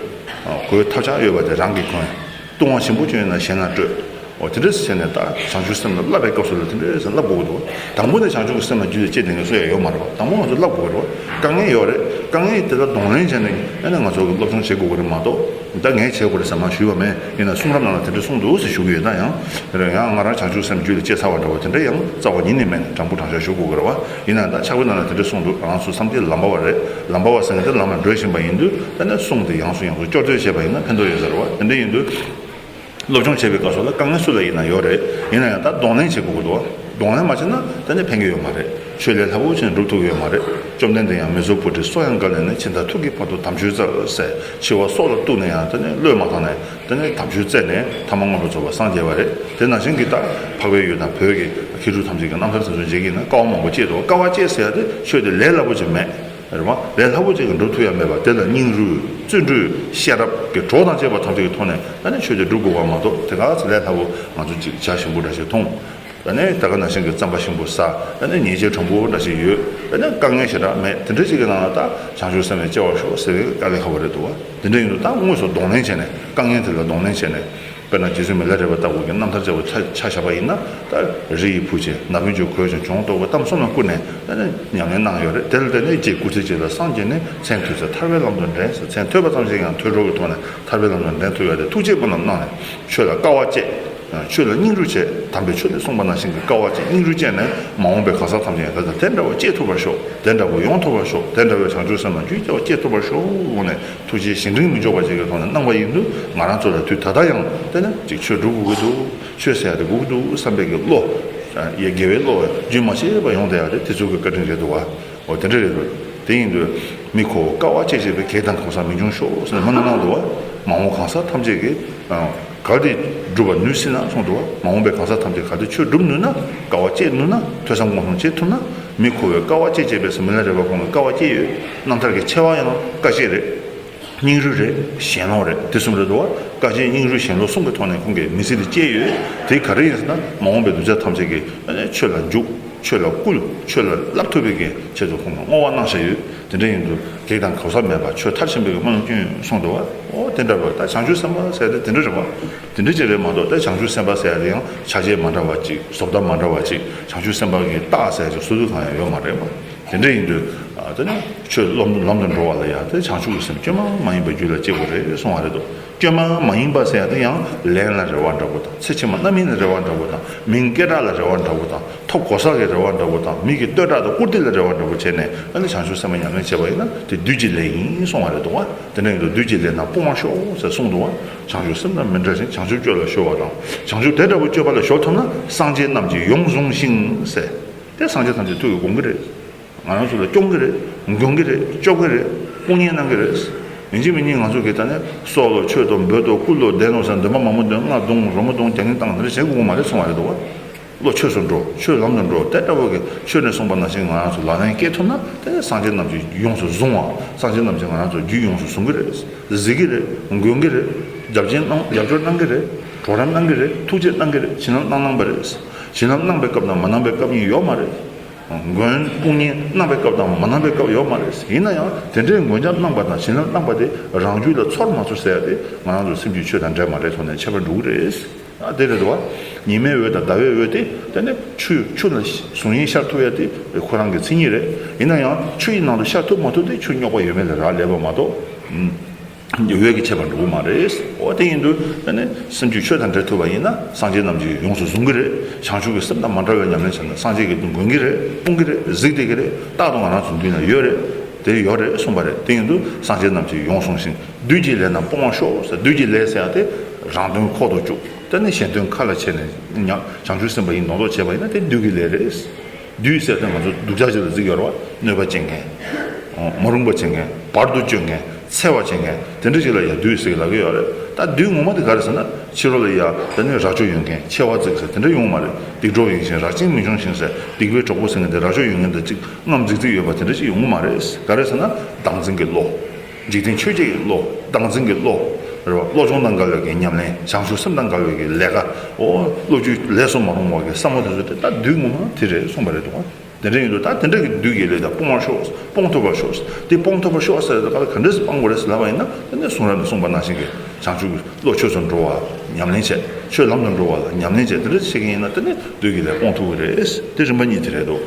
གོས་ཐབས་ཆག་ཡོད་པ་དེ་རང་གིས་གོན། བཏུང་བ་ཞིམ་པོ་ཅིག་ཡོད་ན་གཞན་ལ་སྤྲོད། འོ་དེ་འདྲ་བྱས་ནས་ད་བྱང་ཆུབ་སེམས་ལ་བསླབ་པའི་སྐབས་སུ་ལ་དེ་འདྲ་བྱས་བསླབ་དགོས་ཀྱི་འདུག་དང་པོ་ནས་བྱང་ཆུབ་ཀྱི་སེམས་ལ་རྒྱུད་ལ་སྐྱེས་བསྡད་མཁན་སུ་ཡང་ཡོད་མ་རེད་བ། དང་པོ་ང་ཚོ་བསླབ་དགོས་ཀྱི་རེད་བ། དཀའ་ངལ་ཡོད་རེད། དཀའ་ངལ་དེ་ལ་གདོང་ལེན་བྱས་ནས་ཨ་ནི་ང་ཚོ་གི་སློབ་སྦྱོང་བྱེད་དགོས་ཀྱི་རེད་མ་གཏོགས། ད་ངས་བྱེད་དགོས་རེད་ཟེར་མ་ཞུས་པ་མེད། ཡིན་ན་གསུང་རབ་ནང་ལ་དེ་འདྲ་གསུངས་འདུག་ཟེར་ཞུ་གི་ཡོད། ད་ཡང་ཡང་ང་རང་བྱང་ཆུབ་སེམས་རྒྱུད་ལ་སྐྱེས་ཚར་བ་འདྲ་བོ་དེ་འདྲ་ཡང་རྩ་བ་ཉིད་ནས་མེད་ནས་དྲང་པོ་དྲང་བཞག་ཞུ་དགོས་ཀྱི་རེད་བ། ཡིན་ན་ད་ཕྱག་དཔེ་ནང་ལ་དེ་འདྲ་གསུངས་འདུག་རང་ཚོ་སངས་རྒྱས་ལམ་པ་བ་རེད། ལམ་པ་བ་ཟེར་མཁན་དེ་ལམ་ལ་འགྲོ་བཞིན་པ་ཡིན་དུས་ད་ནི་གསུང་དེ་ཡང་སུ་ཡང་སུ་སྐྱོར་བཏོན་བྱས་པ་ཡིན་ན་ཕན་ཐོགས་ཡོད་ས་རེད་བ། དེ་འདྲ་ཡིན་དུས། སློབ་སྦྱོང་བྱེད་པའི་སྐབས་སུ་ལ་དཀའ་ངལ་སུ་ལ་ཡིན་ན་ཡོད་རེད། ཡིན་ན་ཡང་ད་གདོང་ལེན་བྱེད་དགོས་ཀྱི་འདུག་གདོང་ལེན་མ་བྱས་ན་ད་ནི་ཕན་གྱི་ཡོད་མ་རེད། ཆོས་ལས་སླ་པོ་ཅིག་སྒྲུབ་ཐུབ་ཀྱི་ཡོད་མ་རེད། བཅོམ་ལྡན་འདས་ཡང་མི་བཟོད་པོ་དྲི་སོ་ཡང་བརྒལ་ནས་ནི། ཇི་ལྟར་ཐུགས་ཀྱི་བར་དུ་དམ་ཆོས་བཙལ་ཟེར། འཆི་བ་སྲོག་ལ་གཏུགས་ནས་ཡང་ད་ནི་བློས་མ་བཏང་ནས་ད་ནི་དམ་ཆོས་བཙལ་ནས་ཐ་མ་མངོན་པར་རྫོགས་པར་སངས་རྒྱས་པ་རེད། དེ་ནང་བཞིན་གྱི་ད་འཕགས་པའི་ཡུལ་དང་བོད་ཀྱི་མཁས་གྲུབ་ཐམས་ཅད་ཀྱི་རྣམ་ཐར་དེ་ཚོ་མཇལ་གྱི་ཡིན་ན་དཀའ་བ་མང་པོ་སྤྱད་འདུག་དཀའ་བ་སྤྱད་ཟེར་ཡ་དེ་ཆོས་དེ་ལས་སླ་པོ་ཅིག་མེད། རེད་བ། ལས་སླ་པོ་ཅིག་གིས་སྒྲུབ་ཐུབ་ཡ་མེད་པ་དེ་ལ་སྙིང་རུས་བརྩོན་འགྲུས་ཤེས་རབ་ཀྱི་གྲོགས་དང་བཅས་པ་ཐམས་ཅད་ཀྱི་ཐོག་ནས་ད་ནི་ཆོས་དེ་སྒྲུབ་དགོས་པ་མ་གཏོགས་དེ་ག་ཚོད་ལས་སླ་པོ་ང་ཚོ་ཅིག་བྱ་ཞིམ་པོ་འདྲ་ཞིག་མཐོང་། ད་ནི་ད་ག་ནང་བཞིན་གྱི་རྩམ་པ་ཞིམ་པོ་ཟ། ད་ནི་ཉལ་ཆས་དྲོན་པོ་འདྲ་ཞིག་ཡོད། ད་ནི་དཀའ་ངལ་ཞེ་དྲག་མེད། དེ་འདྲ་ཞིག་གི་ནང་ལ་ད་བྱང་ཆུབ་སེམས་ལ་སྐྱེ་བར་ཤོག་ཟེར་བའི་དཀའ་ལས་ཁག་པོ་རེད་འདུག་བ། དེ་འདྲ་ཡིན་དུས་ད་དངོས་སུ་གདོང་ལེན་བྱས་ནས་དཀའ་ངལ་དེ་ལ་གདོང་ལེན་བྱས་ནས། དཔེར་ན་རྗེ་བཙུན་མི་ལ་རས་པ་ལྟ་བུ་གི་རྣམ་ཐར་བྱ་བ་ཆ་ཆ་བཞག་པ་ཡིན་ན། ད་རི་ཡི་བུ་ཆེ་ནག་པོའི་རྒྱུ་གོས་ཀྱང་གྱོང་ལྟ་བུ་གཏམ་གསུམ་ལ་བསྐུར་ནས་ད་ནི་ཉམས་ལེན་གནང་ཡོད་རེད། དེ་ལ་བརྟེན་ནས་རྗེ་སྐུ་ཚེ་གཅིག་ལ་སངས་རྒྱས་ནས་མཚན་ཐོས་ཚེ་ཐར་པའི་ལམ་དུ་འདྲེན་ཟེར། མཚན་ཐོས་པ་ཙམ་ཞིག་ཡང་ཐོས་གྲོགས་ཀྱི་ཐོག་ནས་ཐར་པའི་ལམ་དུ་འདྲེན་ཐུབ་ཡོད་དེ། ཐུགས་རྗེ་སྨོན་ལམ་གནང་ནས་ཆོས་ལ་དཀའ་བ་སྤྱད། ཆོས་ལ་སྙིང་རུས་བྱས། དམ་པའི་ཆོས་དེ་གསུངས་པ་ནང་བཞིན་གྱི་དཀའ་བ་སྤྱད། སྙིང་རུས་བཅས་ནས་མ་འོངས་པའི་གང་ཟག་ཐམས་ཅད་ཡང་དེ་དང་དེ་འདྲ་བ་སྐྱེ་ཐུབ་པར་ཤོག་དེ་འདྲ་བ་ཡོང་ཐུབ་པར་ཤོག་དེ་འདྲ་བའི་བྱང་ཆུབ་སེམས་ལ་རྒྱུད་སྐྱེ་བ་སྐྱེ་ཐུབ་པར་ཤོག་འོ་ནས། ཐུགས་རྗེ་གཞན་དྲིང་མི་འཇོག་པ་ཅིག་གི་ཐོག་ནས་གནང་བ་ཡིན་དུས། ང་རང་ཚོ་ལ་དུས་ད་ལྟ་ཡང་དེ་ནི་ཅིག་ཆོས་སྒྲུབ་དགོས་ཀྱི་འདུག་ཆོས་ཟེར་ཡ་དེ་དགོས་ཀྱི་འདུག་བསམ་པའི་གི་བློ། ཡ་དགེ་བའི་བློ་རྒྱུན་མ་ཆད་པ་ཡོང་བསྡད་ཡ་དེ་དེ་ཚོ་གི་བཀའ་དྲིན་རེད་འདུག་བ། འོ་དེ་འདྲ་རེད་འདུག་དེ་ཡིན་དུས་མི་ཁོ་བོ་དཀའ་བ་སྤྱད་བྱས་པའི་གེགས་དང་གང་ཟག་མི་འབྱུང་ཤོག་ཟེར་ནས་སྨོན་ལམ་གནང་འདུག་བ། མ་འོངས་གང་ཟག་ཐམས་ཅད་ཀྱིས་གལ་ཏེ་སྒྲུབ་པར་ནུས་སྲིད་ན་གསུངས་འདུག་བ། མ་འོངས་པའི་གང་ཟག་ཐམས་ཅད་གལ་ཏེ་ཆོས་སྒྲུབ་ནུས་ན། དཀའ་བ་སྤྱད་ནུས་ན། ཐོས་བསམ་སྒོམ་གསུམ་བྱེད་ཐུབ་ན། མི་ཁོ་བོས་དཀའ་བ་སྤྱད་བྱས་པའི་སྨོན་ལམ་རེ་བ་གོང་ལ་དཀའ་བ་སྤྱད་ཡོད། རྣམ་ཐར་གྱི་ཆེ་བ་ཡང་དཀའ་སྤྱད་རེད། སྙིང་རུས་རེད། ཞེན་ལོག་རེད། དེ་གསུམ་རེད་འདུག་བ། དཀའ་སྤྱད་སྙིང་རུས་ཞེན་ལོག་གསུམ་གྱི་ཐོག་ནས་ཁོང་གིས་མི་ཚེ་འདི་སྐྱེལ་ཡོད། དེ་ག་རེ་ཡིན་ཟེར་ན། མ་འོངས་པའི་གདུལ་བྱ་ཐམས་ཅད་ཀྱིས་ཆོས་ལ་འཇུག་ཆོས་ལ་བསྐུལ། ཆོས་ལ་བསླབ་ཐུབ་པའི་གི་ཆེད་དུ་ཁོང་གིས་བསྔོ་བ་གནང་བཞག་ཡོད། དེ་འདྲ་ཡིན་དུས་གེགས་དང་གང་ཟག་མེད་པ་ཆོས་མཐར་ཕྱིན་པའི་གི་སྨོན་ལམ་སྐྱོན་ཡོད་གསུངས་འདུག་བ། ཨོ་དེ་འདྲ་བ་ད་བྱང་ཆུབ་སེམས་དཔའ་ཟེར་ཡ་དེ་དེ་འདྲ་རེད་བ། དེ་འདྲ་ཅིག་རེད་མ་གཏོགས། ད་བྱང་ཆུབ་སེམས་དཔའ་ཟེར་ཡ་དེ་ཡང་ཆ་བྱད་མ་འདྲ་བ་ཅིག་བཟོ་ལྟ་མ་འདྲ་བ་ཅིག་བྱང་ཆུབ་སེམས་དཔའ་གི་རྟགས་ཟེར་ཡ་ཅིག་བཟོ་ཚུལ་གང་ཡང་ཡོད་མ་རེད་བ། དེ་འདྲ་ཡིན་དུས་ཨ་དེ་ནི་ཆོས་ལམ་ལམ་དུ་འགྲོ་བ་ལ་ཡང་དེ་བྱང་ཆུབ་ཀྱི་སེམས་བཅོས་མ་མ་ཡིན་པ་རྒྱུད་ལ་སྐྱེ་དགོས་རེད་གསུང་བ་རེད་དོ། བཅོས་མ་མ་ཡིན་པ་ཟེར་ཡ་དེ་ཡང་ལན་ལ་རེ་བ་འདྲ་པོ་དང་། ཚེ་ཕྱི་མ་རྣམ་སྨིན་ལ་རེ་བ་འདྲ་པོ་དང་། མིང་སྐད་གྲགས་ལ་རེ་བ་འདྲ་པོ་དང་། ཐོབ་གོ་ས་གི་རེ་བ་འདྲ་པོ་དང་། མི་གི་བསྟོད་གྲགས་དང་བཀུར་སྟི་ལ་རེ་བ་འདྲ་པོ་བྱས་ནས་ཨ་ནི་བྱང་ཆུབ་སེམས་དཔའ་ཉམས་ལེན་བྱས་པ་ཡིན་ན་དེ་བདུད་ཀྱི་ལས་ཡིན་གསུང་བ་རེད་འདུག་བ། དེ་འདྲ་ཡིན་དུས་བདུད་ཀྱི་ལས་རྣམས་སྤོང་བར་ཤོག་ཟེར་གསུངས་འདུག་བ། བྱང་ཆུབ་སེམས་དང་མི་འབྲལ་ཞིང་། བྱང་ཆུབ་སྤྱོད་ལ་གཞོལ་བ་དང་། བྱང་ཆུབ་དེ་འདྲ་པོ་སྤྱོད་པ་ལ་གཞོལ་ཐུབ་ན། སངས་རྒྱས་རྣམས་ཀྱིས་ཡོངས་བཟུང་ཞིང་ཟེར། དེ་སངས་རྒྱས་ཐམས་ཅད་ཐུགས་ཀྱིས་དགོངས་ཀྱི་རེད། ང་རང་ཚོ་ལ་སྐྱོང་གི་རེད། མགོན་གྱི་རེད། སྐྱོབ་ཀྱི་རེད། དཔུང་གཉེན་གནང་གི་རེད། ཡིན་གཅིག་མིན་གཉིས་ང་ཚོ་གིས་ད་ནི་སྲོག་ལ་མཆོད་དོ། འབོད་དོ། བསྐུལ་ལོ། བསྡད་ནོ་ཟེར་འདོན་པ་མང་པོ་འདོན། རྔ་བརྡུང་། རོལ་མོ་བརྡུང་། རྒྱ་སྙིང་བཏང་། འདི་འདྲ་བྱེད་དགོས་མ་རེད་གསུང་བ་རེད་འདུག་བ། བློ་ཆོས་སུ་འགྲོ། ཆོས་ལམ་དུ་འགྲོ། དེ་འདྲ་བོ་གི་ཆོས་ནས་གསུངས་པ་ནང་བཞིན་ང་རང་ཚོ་ལག་ལེན་སྐྱེལ་ཐུབ་ན། དེ་ནི་སངས་རྒྱས་རྣམས་ཀྱིས་ཡོངས་སུ་བཟུང་བ། སངས་རྒྱས་རྣམས་ཀྱིས་ང་རང་ཚོ་རྒྱུད་ཡོངས་སུ་བཟུང་གི་རེད། གཟིགས་ཀྱི་རེད། མགོན་གྱི་རེད། རྒྱབ་ཆེན་གནང་། རྒྱབ་སྐྱོར་གནང་གི་རེད། གྲོགས་རམ་གནང་གི་རེད། ཐུགས་རྗེ་གནང་གི་རེད། བྱིན་རླབས་གནང་གནང་བ་རེད། བྱིན་རླབས་གནང་བའི་སྐབས་དང་མ་གནང་བའི་སྐབས་གཉིས་ཡོད་མ་རེད། མགོན་དཔུང་གཉེན་གནང་བའི་སྐབས་དང་མ་གནང་བའི་སྐབས་ཡོད་མ་རེད། ཡིན་ན་ཡང་དེ་འདྲའི་མགོན་སྐྱབས་གནང་བ་དང་བྱིན་རླབས་གནང་བ་དེ་རང་རྒྱུད་ལ་ཚོར་མ་ཚོར་ཟེར་ཡ་དེ་ང་རང་ཚོ་སེམས་རྒྱུད་ཆོས་དང་འདྲེས་མ་འདྲེས་ཐོག་ནས་ཁྱད་པར་འགྲོ་གི་རེད། ཨ་དེ་རེད་དོ། ཉི་མའི་འོད་དང་ཟླ་བའི་འོད་དེ་དེ་ནི་ཆུ་ཆུ་ལ་གཟུང་ཡིན་ཤར་ཐུབ་ཡ་དེ་ཁོ་རང་གི་མཚན་ཉིད་རེད། ཡིན་ན་ཡང་ཆུ་ཡི་ནང་དུ་ཤར་ཐུབ་མ་ཐུབ་དེ་ཆུ་རྙོག་པ་ཡོད་མེད་ལ་རག་ལས་པ་མ་གཏོགས། འོད་ཀྱི་ཁྱད་པར་འགྲོ་གི་མ་རེད། འོ་དེ་ཡིན་དུས་ཨ་ནི་སེམས་རྒྱུད་ཆོས་དང་འདྲེས་ཐུབ་པ་ཡིན་ན་སངས་རྒྱས་རྣམས་ཀྱིས་ཡོངས་སུ་བཟུང་གི་རེད། བྱང་ཆུབ་ཀྱི་སེམས་དང་མ་འབྲལ་བའི་ཉམས་ལེན་བྱས་ན་སངས་རྒྱས་ཀྱིས་མགོན་གྱི་རེད། དཔུང་གི་རེད། གཟིགས་བསྡད་ཀྱི་རེད། རྟག་ཏུ་ང་རང་ཚོའི་མདུན་ན་ཡོད་རེད། དེ་ཡོད་རེད་གསུངས་པ་རེད། དེ་ཡིན་དུས་སངས་རྒྱས་རྣམས་ཀྱིས་ཡོངས་བཟུང་ཞིང་། བདུད་ཀྱི་ལས་རྣམས་སྤོང་བར་ཤོག་ཟེར། བདུད་ཀྱི་ལས་ཟེར་ཡ་དེ་རང་དོན་ཁོག་ཏུ་བཅུག་དེ་ནས་གཞན་དོན་ཁ་ལ་བྱས་ནས་ཉ་བྱང་ཆུབ་སེམས་དཔའ་ཡིན་མདོག་མདོག་བྱས་པ་ཡིན་ན་དེ་བདུད་ཀྱི་ལས་རེད། བདུད་ཟེར་དེ་ང་ཚོ་སྡུག་ཅག་ཅིག་ལ་གཟིགས་ཡོད་རེད་བ། གནོད་པ་བྱེད་མཁན། མ་རུངས་པ་བྱེད་མཁན། བར་དུ་གཅོད་མཁན། འཚེ་བ་བྱེད་མཁན། དེ་འདྲ་ཅིག་ལ་ཡ་བདུད་ཟེར་གྱི་ལབ་ཀྱི་ཡོད་རེད། ད་བདུད་ངོ་མ་དེ་ག་རེ་ཟེར་ན་ཕྱི་རོལ་ལ་ཡ་དེ་ནི་རྭ་ཅོ་ཡོད་མཁན། མཆེ་བ་གཙིགས་ཟེར་དེ་འདྲ་ཡོང་མ་རེད། སྡིག་གྲོགས་ཡིན་ཞིང་རགས་ཅན་མི་འབྱུང་ཞིང་ཟེར། སྡིག་པའི་གྲོགས་པོ་ཟེར་མཁན་དེ་རྭ་ཅོ་ཡོད་མཁན་དང་གཅིག་རྔམ་གཙིགས་གཙིགས་ཡོད་པ་དེ་འདྲ་ཅིག་ཡོང་གི་མ་རེད། ག་རེ་ཟེར་ན་བདག་འཛིན་གྱི་བློ། འཇིག་རྟེན་ཆོས་བརྒྱད་ཀྱི་བློ། བདག་འཛིན་གྱི་བློ། རེད་བ། བློ་སྦྱོང་དང་འགལ་བའི་གི་ཉམས་ལེན། བྱང་ཆུབ་སེམས་དང་འགལ་བའི་གི་ལས་ཀ། འོ་བློ་རྒྱུད་ལས་སུ་མ་རུང་བ་གི་བསམ་བློ་དེ་ཚོ་དེ་ད་བདུད་ངོ་མ་དེ་རེད་གསུངས་པ་རེད་འདུག་ཨ། དེ་འདྲ་ཡིན་དུས་ད་དེ་འདྲ་གི་བདུད་ཀྱི་ལས་དང་སྤོང་བར་ཤོག་སྤོང་ཐུབ་པར་ཤོག་དེ་སྤོང་ཐུབ་པར་ཤོག་ཟེར་ཏེ་ག་ལ་ག་འདྲས་སེ་སྤང་དགོས་རེད་ཟེར་ལབ་པ་ཡིན་ན། དེ་ནས་གསུང་རབ་ནས་གསུངས་པ་ནང་བཞིན་གྱི་བྱང་ཆུབ་ཀྱི་བློ་ཆོས་སུ་འགྲོ་བ་ཉམས་ལེན་བྱེད། ཆོས་ལམ་དུ་འགྲོ་བ་ལ་ཉམས་ལེན་བྱེད། དེ་འདྲ་བྱེད་ཀྱི་ཡིན་ན་དེ་ནས་བདུད་ཀྱི་ལས་སྤོང་ཐུབ་ཀྱི་རེད། དེ་རིམ་པ་གཉིས་དེ་རེད་འདུག་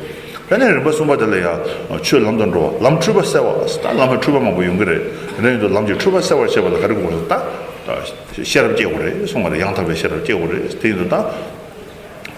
དེ་ནས་རིམ་པ་གསུམ་པ་དེ་ལ་ཡང་ཆོས་ལམ་དུ་འགྲོ་བ། ལམ་འཁྲུལ་པ་སེལ་བ། ད་ལམ་ལ་འཁྲུལ་པ་མང་པོ་ཡོང་གི་རེད། དེ་འདྲ་ཡིན་དུས་ལམ་གྱི་འཁྲུལ་པ་སེལ་བར་བྱེད་པ་ལ་ག་རེ་དགོས་ཟེར། ད་ཤེས་རབ་སྐྱེ་དགོས་རེད་གསུངས་པ་རེད། ཡང་དག་པའི་ཤེས་རབ་སྐྱེ་དགོས་རེད། དེ་ཡིན་དུས་ད།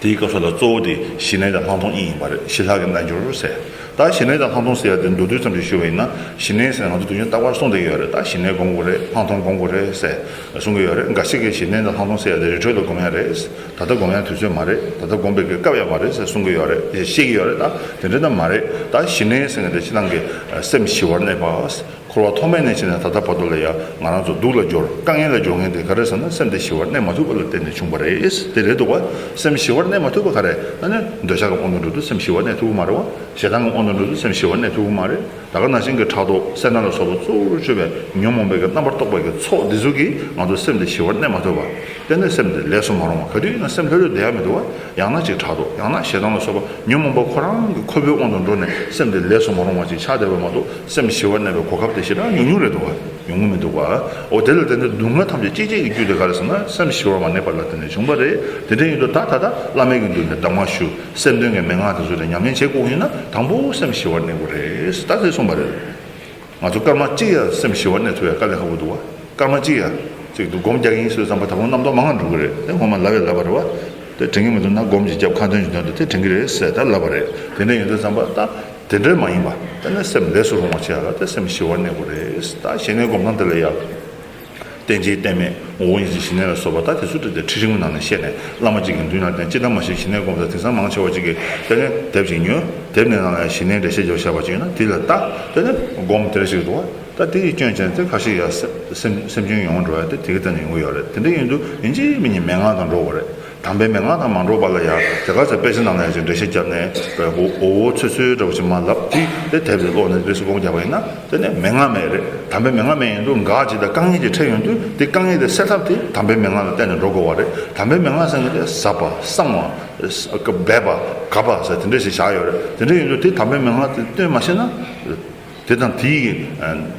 དེའི་སྐབས་སུ་ལ་གཙོ་བོ་དེ་ཞི་གནས་དང་ལྷག་མཐོང་གཉིས་ཡིན་པ་རེད། ཞི་ལྷག་གི་རྣལ་འབྱོར་ཟེར། ད་ཞི་གནས་དང་ལྷག་མཐོང་ཟེར་ཡ་དེ་མདོར་བསྡུས་ཙམ་ཞིག་ཞུས་པ་ཡིན་ན། ཞི་གནས་ཟེར་ན་ང་ཚོ་དུས་རྒྱུན་རྟག་པར་གསུང་བསྡད་ཀྱི་ཡོད་རེད། ད་ཞི་གནས་སྒོམ་དགོས་རེད། ལྷག་མཐོང་སྒོམ་དགོས་རེད་ཟེར་གསུང་གི་ཡོད་རེད། འགའ་ཞིག་གིས་ཞི་གནས་དང་ལྷག་མཐོང་ཟེར་ཡ་དེ་རི་ཁྲོད་ལ་སྒོམ་ཡ་རེད། ད་ལྟ་སྒོམ་ཡ་དུས་ཚོད་མ་རེད། ད་ལྟ་སྒོམ་པའི་གི་སྐབས་ཡང་མ་རེད་ཟེར་གསུང་གི་ཡོད་རེད། བཤད་ཀྱི་ཡོད་རེད། ད་དེ་འདྲ་ན་མ་རེད། ད་ཞི་གནས་ཟེར་མཁན་དེ་སྤྱིར་བཏང་གི་སེམས་ཞི་བར་གནས་པ། འཁོར་བ་ཐོག་མེད་ནས་བྱས་ནས་ད་ལྟ་བར་དུ་ལ་ཡང་ང་རང་ཚོ་སྡུག་ལ་སྦྱོར། དཀའ་ངལ་ལ་སྦྱོར་མཁན་དེ་ག་རེ་ཟེར་ན་སེམས་དེ་ཞི་བར་གནས་མ་ཐུབ་པ་ལ་བརྟེན་ནས་བྱུང་བ་རེད། དེ་རེད་འདུག་བ། སེམས་ཞི་བར་གནས་མ་ཐུབ་པ་ག་རེ་ཨ་ནི་འདོད་ཆགས་ཀྱི་དབང་དུ་འགྲོ་དུས་སེམས་ཞི་བར་གནས་ཐུབ་ཀྱི་མ་རེད་བ། ཞེ་སྡང་གི་དབང་དུ་འགྲོ་དུས་སེམས་ཞི་བར་གནས་ཐུབ་ཀྱི་མ་རེད། ད་ག་ནང་བཞིན་གྱི་ཕྲག་དོག་སེར་སྣ་ལ་སོགས་པ་གཙོ་བོར་གྱུར་པའི་ཉོན་མོངས་པའི་གི་རྣམ་པར་རྟོག་པའི་གི་ཚོགས་འདི་ཚོ་གིས་ང་ཚོ་སེམས་དེ་ཞི་བར་གནས་མ་ཐུབ་པ། དེ་ནས་སེམས་དེ་ལས་སུ་མ་རུང་བ། ག་དུས་ཡིན་ན་སེམས་ལྷོད་ལྷོད་བསྡད་ཡ་མི་འདུག་བ། ཡང་ན་ཅིག་ཕྲག་དོག་ཡང་ན་ཞེ་སྡང་ལ་སོགས་པ་ཉོན་མོངས་པ་ཁོ་རང་གི་ཁོལ་པོའི་དབང་དུ་འགྲོ་ནས་སེམས་དེ་ལས་སུ་མ་རུང་བ་ཅིག་ཆགས་བསྡད་པ་མ་གཏོགས། སེམས་ཞི་བར་གནས་པའི་གོ་སྐབས་དེ་ཞེ་དྲག་ཉུང་ཉུང་རེད་འདུག་བ། ཡོང་གི་མི་འདུག་བ། འོ་དེ་ལ་བརྟེན་ནས་སྡུག་བསྔལ་ཐམས་ཅད་སྐྱེད་བྱེད་ཀྱི་རྒྱུ་དེ་ག་རེ་ཟེར་ན་སེམས་ཞི་བར་མ་གནས་པ་ལ་བརྟེན་ནས་བྱུང་བ་རེད། དེ་འདྲ་ཡིན་དུས་ད་ད་ལྟ་བླ་མའི་གི་མདུན་ནས་གདམས་ངག་ཞུ། སེམས་དོན་གྱི་མན་ངག་དེ་ཚོ་ལ་ཉམས་ལེན་བྱེད་དགོས་ཡིན་ན་དང་པོ་སེམས་ཞི་བར་གནས་དགོས་རེད། ད་དེ་གསུངས་པ་རེད། ང་ཚོ་སྐར་མ་གཅིག་ཡང་སེམས་ཞི་བར་གནས་ཐུབ་ཡ་དཀའ་ལས་ཁག་པོ་འདུག་བ། སྐར་མ་གཅིག་ཡང་ཅིག་ཏུ་སྒོམ་རྒྱག་གི་ཡིན་ཟེར་བསམ་པ་ད་རུང་རྣམ་རྟོག་མང་ང་འགྲོ་གི་རེད། དེ་ངོ་མ་ལབ་ཡ་ལབ་པ་རེད་བ། དེ་དྲན་གི་མི་འདུག་ན་སྒོམ་ཅིག་རྒྱབ། ཁ་འདོན་ཅིག་འདོན་ཏེ་དེ་དྲན་གི་རེད་ཟེར་ད་ལབ་པ་རེད། དེ་འདྲ་ཡིན་དུས་བསམ་པ་ད་དེ་འདྲ་མ་ཡིན་པ། དེ་ནས་སེམས་ལས་སུ་རུང་བ་བྱེད་ཡ་ལ་དེ་སེམས་ཞི་བར་གནས་དགོས་རེད། ད་ཞི་གནས་སྒོམ་སྟངས་དེ་ལ་ཡ། རྟེན་ཅན་རྟེན་མེད་ངོ་བོ་ཉིད་ཀྱི་ཞི་གནས་ལ་སོགས་པ་ད་དེ་ཚོ་དེ་དེ་ཁྲིད་རིམ་ནང་ནས་བཤད་ནས། བླ་མ་གཅིག་གི་མདུན་ལ་བསྟེན། ཅི་ལྟར་མ་ཞིག་ཞི་གནས་སྒོམ་ས། དེང་སང་མང་ཆེ་བ་གཅིག་གིས་དེ་ནས་དེབ་ཅིག་ཉོས། དེབ་ནས་ནང་ལ་ཞི་གནས་འགྲེལ་བཤད་རྒྱབ་བཞག་པ་ཅིག་ཡོད་ན་དེ་ལ་ལྟ། དེ་ནས་སྒོམ་དེ་འདྲ་ཞིག་འདུག་བ། ད་དེ་ཡི་སྐྱོན་ཅན་དེ་ཁ་ཤས་ཡ་སེམས་སེམས་སེམས་སྐྱོན་ཡོང་འགྲོ་ཡ་དེ་དེ་གི་སྟེང་ནས་ཡོང་གི་ཡོད་རེད། དེ་འདྲ་ཡིན་དུས་ཡིན་གཅིག་མིན་གཉིས་མན་ངག་དང་འགྲོགས་དགོས་རེད། དམ་པའི་མན་ངག་དང་མ་འགྲོགས་པ་ལ་ཡ་དེ་ག་ཚོད་དཔེ་ཆ་ནང་ལ་ཡ་ཅིག་འགྲེལ་བཤད་བརྒྱབ་ནས་འོ་འོ་ཚོད་ཚོད་འདྲ་བོ་ཅིག་མ་ལབ་དེ་དེ་དེབ་དེ་ཀློག་ནས་དེ་སུ་སྒོམ་རྒྱག་པ་ཡིན་ན། དེ་ནས་མན་ངག་མེད་རེད། དམ་པའི་མན་ངག་མེད་ཡིན་དུས་འགག་ཅིག་དང་དཀའ་ངལ་ཅིག་འཕྲད་ཡོང་དུས་དེ་དཀའ་ངལ་དེ་སེལ་ཐབས་དེ་དམ་པའི་མན་ངག་ལ་བརྟེན་ནས་འགྲོ་དགོས་པ་རེད། དམ་པའི་མན་ངག་ཟེར་མཁན་དེ་ཟབ་པ་གསང་བ་སྦས་པ་གབ་པ་ཟེར་དེ་འདྲ་ཞིག་བཞག་ཡོད་རེད། དེ་འདྲ་ཡིན་དུས་དེ་དམ་པའི་མན་ངག་དེ་བཏོན་མ་ཤེས་ན། དེ་དང་དེའི་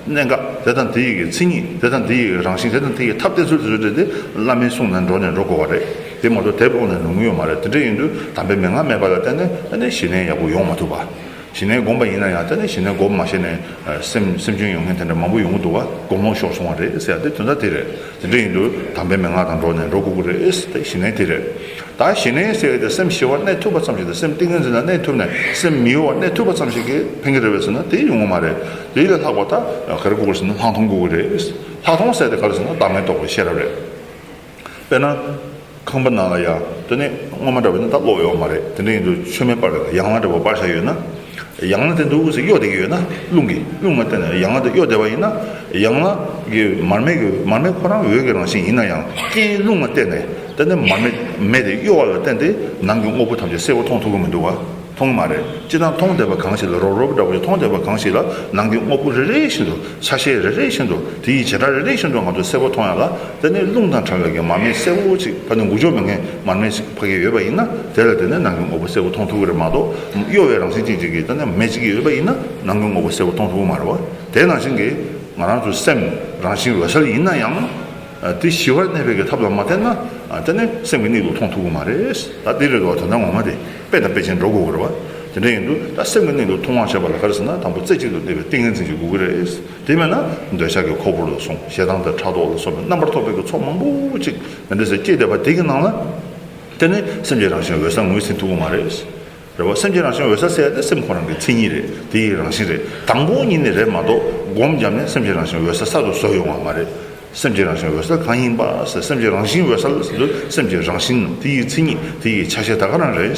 གནད་འགག་དེ་དང་དེའི་མཚན་ཉིད། དེ་དང་དེའི་རང་བཞིན། དེ་དང་དེའི་ཐབས། དེ་ཚོ་དེ་ཚོ་དེ་དེ་བླ་མའི་གསུང་ནང་འགྲོ་ནས་འགྲོ་དགོས་པ་རེད། དེ་མ་གཏོགས་དེབ་ཀློག་ནས་ལོང་གི་ཡོད་མ་རེད། དེ་འདྲ་ཡིན་དུས་དམ་པའི་མན་ངག་མེད་པ་ལ་བརྟེན་ནས་ཨ་ནི་ཞི་གནས་ཡག་པོ་ཡོང་མ་ཐུབ་པ། ཞི་གནས་སྒོམ་པ་ཡིན་ན་ཡང་དེ་ནས་ཞི་གནས་སྒོམ་མ་ཤེས་ནས་སེམས་སེམས་སྐྱོན་ཡོང་མཁན་དེ་འདྲ་མང་པོ་ཡོང་གི་འདུག་བ། སྒོམ་ལོག་ཤོར་སོང་བ་རེད་ཟེར་ཡ་དེ་དོན་དག་དེ་རེད། དེ་འདྲ་ཡིན་དུས་དམ་པའི་མན་ངག་དང་འགྲོགས་ནས་འགྲོ་དགོས་ཀྱི་རེད། དེ་ཞི་གནས་དེ་རེད། ད་ཞི་གནས་ཟེར་ཡ་དེ་སེམས་ཞི་བར་གནས་ཐུབ་པ་ཙམ་ཞིག་དང་། སེམས་ཏིང་ངེ་འཛིན་ལ་གནས་ཐུབ་ནས་སེམས་མི་གཡོ་བར་གནས་ཐུབ་པ་ཙམ་ཞིག་གིས་ཕན་གྱི་རེད་པས་ཟེར་ན་དེ་ཡོང་གི་མ་རེད། དེ་ལས་ལྷག་པ་ད་ག་རེ་དགོས་ཀྱི་རེད་ཟེར་ན་ལྷག་མཐོང་དགོས་ཀྱི་རེད། ལྷག་མཐོང་ཟེར་དེ་ག་རེ་ཟེར་ན་བདག་མེད་རྟོགས་པའི་ཤེས་རབ་རེད། དཔེར་ན། ཁང་པ་ནང་ལ་ཡ། དེ་ནས་སྔོན་མ་འདྲ་བ་ཡིན་ན་ད་གློག་ཡོད་མ་རེད། དེ་འདྲ་ཡིན་དུས་མཆོད་མེ་སྤར་བའི་ཡང་ལ་འདྲ་བོ་སྤར་བཞག་ཡོད་ན། ཡང་ལ་དེ་འདུག་ཟེར་གཡོ་བསྡད་ཀྱི་ཡོད་ན། རླུང་གིས་རླུང་ལ་བརྟེན་ནས་ཡང་ལ་དེ་གཡོ་བསྡད་པ་ཡིན་ན། ཡང་ལ་གི་མར་མེ་གི་མར་མེ་ཁོ་རང་འོད་ཀྱི་རང་བཞིན་ཡིན་ན་ཡང་། རྐྱེན་རླུང་ལ་བརྟེན་ནས་དེ་ནས་མར་མེ་མེ་དེ་གཡོ་བ་ལ་བརྟེན་ཏེ་ནང་གི་དངོས་པོ་ཐམས་ཅད་གསལ་པོ་མཐོང་ཐུབ་ཀྱི་མི་འདུག་བ། མཐོང་གི་མ་རེད། སྤྱིར་བཏང་མཐོང་བསྡད་པ་གང་ཞིག་ལ། རོབ་རོབ་འདྲ་བོ་ཞིག་མཐོང་བསྡད་པ་གང་ཞིག་ལ་ནང་གི་དངོས་པོ་རེ་རེ་བཞིན་དུ། ཆ་ཤས་རེ་རེ་བཞིན་དུ། དེ་ཡི་བྱེ་བྲག་རེ་རེ་བཞིན་དུ་ང་ཚོ་གསལ་པོ་མཐོང་ཡ་ལ། དེ་ནས་རླུང་དང་བྲལ་བའི་གི་མར་མེ་གསལ་པོ་ཅིག་ཕ་ནི་འགུལ་སྐྱོད་མེད་མཁན་མར་མེ་ཞིག་ཕ་གི་ཡོད་པ་ཡིན་ན། དེ་ལ་དེ་ནས་ནང་གི་དངོས་པོ་གསལ་པོ་མཐོང་ཐུབ་ཀྱི་རེད་མ་གཏོགས། གཡོ་བའི་རང་བཞིན་ཅན་ཅིག་གི་དེ་ནས་མེ་ཅིག་ཡོད་པ་ཡིན་ན་ནང་གི་དངོས་པོ་གསལ་པོ་མཐོང་ཐུབ་ཀྱི་མ་རེད་བ། དེ་ནང་བཞིན་གྱི་ང་རང་ཚོའི་སེམས་རང་བཞིན་འོད་གསལ་ཡིན་ན་ཡང་། དེ་ཞི་བར་གནས་པའི་གི་ཐབས་ལ་མ་བརྟེན་ན། དེ་ནས་སེམས་ཀྱི་གནས་ལུགས་མཐོང་ཐུབ་ཀྱི་མ་རེད། ད་དེ་རེད་དོ། དོན་དག་ངོ་མ་དེ་དཔེ་དང་དཔེ་ཅན་འགྲོ་དགོས་ཀྱི་རེད་བ། དེ་འདྲ་ཡིན་དུས་ད་སེམས་ཀྱི་གནས་ལུགས་མཐོང་བར་བྱེད་པ་ལ་ག་རེ་ཟེར་ན། དང་པོ་རྩེ་གཅིག་ཏུ་གནས་པའི་ཏིང་ངེ་འཛིན་ཅིག་དགོས་ཀྱི་རེད། དེ་མེད་ན་འདོད་ཆགས་ཀྱི་ཁོལ་པོ་ལ་སོགས། ཞེ་སྡང་དང་ཕྲག་དོག་ལ་སོགས་པའི་རྣམ་པར་རྟོག་པའི་གི་ཚོགས་མང་པོ་ཅིག་དེ་འདྲ་ཟེར་སྐྱེས་བསྡད་པ་དེ་གི་ནང་ལ། དེ་ནས་སེམས་ཀྱི་རང་བཞིན་འོད་གསལ་ངོས་ཟིན་ཐུབ་ཀྱི་མ་རེད། རེད་བ། སེམས་ཀྱི་རང་བཞིན་འོད་གསལ་ཟེར་ཡ་དེ་སེམས་ཁོ་རང་གི་མཚན་ཉིད་རེད། དེ་ཡི་རང་བཞིན་རེད། དང་པོ་ཉིད་ནས་རེད་མ་གཏོགས་སྒོམ་བརྒྱབ་ནས་སེམས་ཀྱི་རང་བཞིན་འོད་གསལ་གསར་དུ་བཟོ་ཡོང་བ་མ་རེད། སེམས་ཀྱི་རང་བཞིན་འོད་གསལ་གང་ཡིན་པ་ཟེར། སེམས་ཀྱི་རང་བཞིན་འོད་གསལ་ཟེར་དུས་སེམས་ཀྱི་རང་བཞིན། དེ་ཡི་མཚན་ཉིད། དེ་ཡི་ཆ་ཤས་ད་ག་རང་རེད།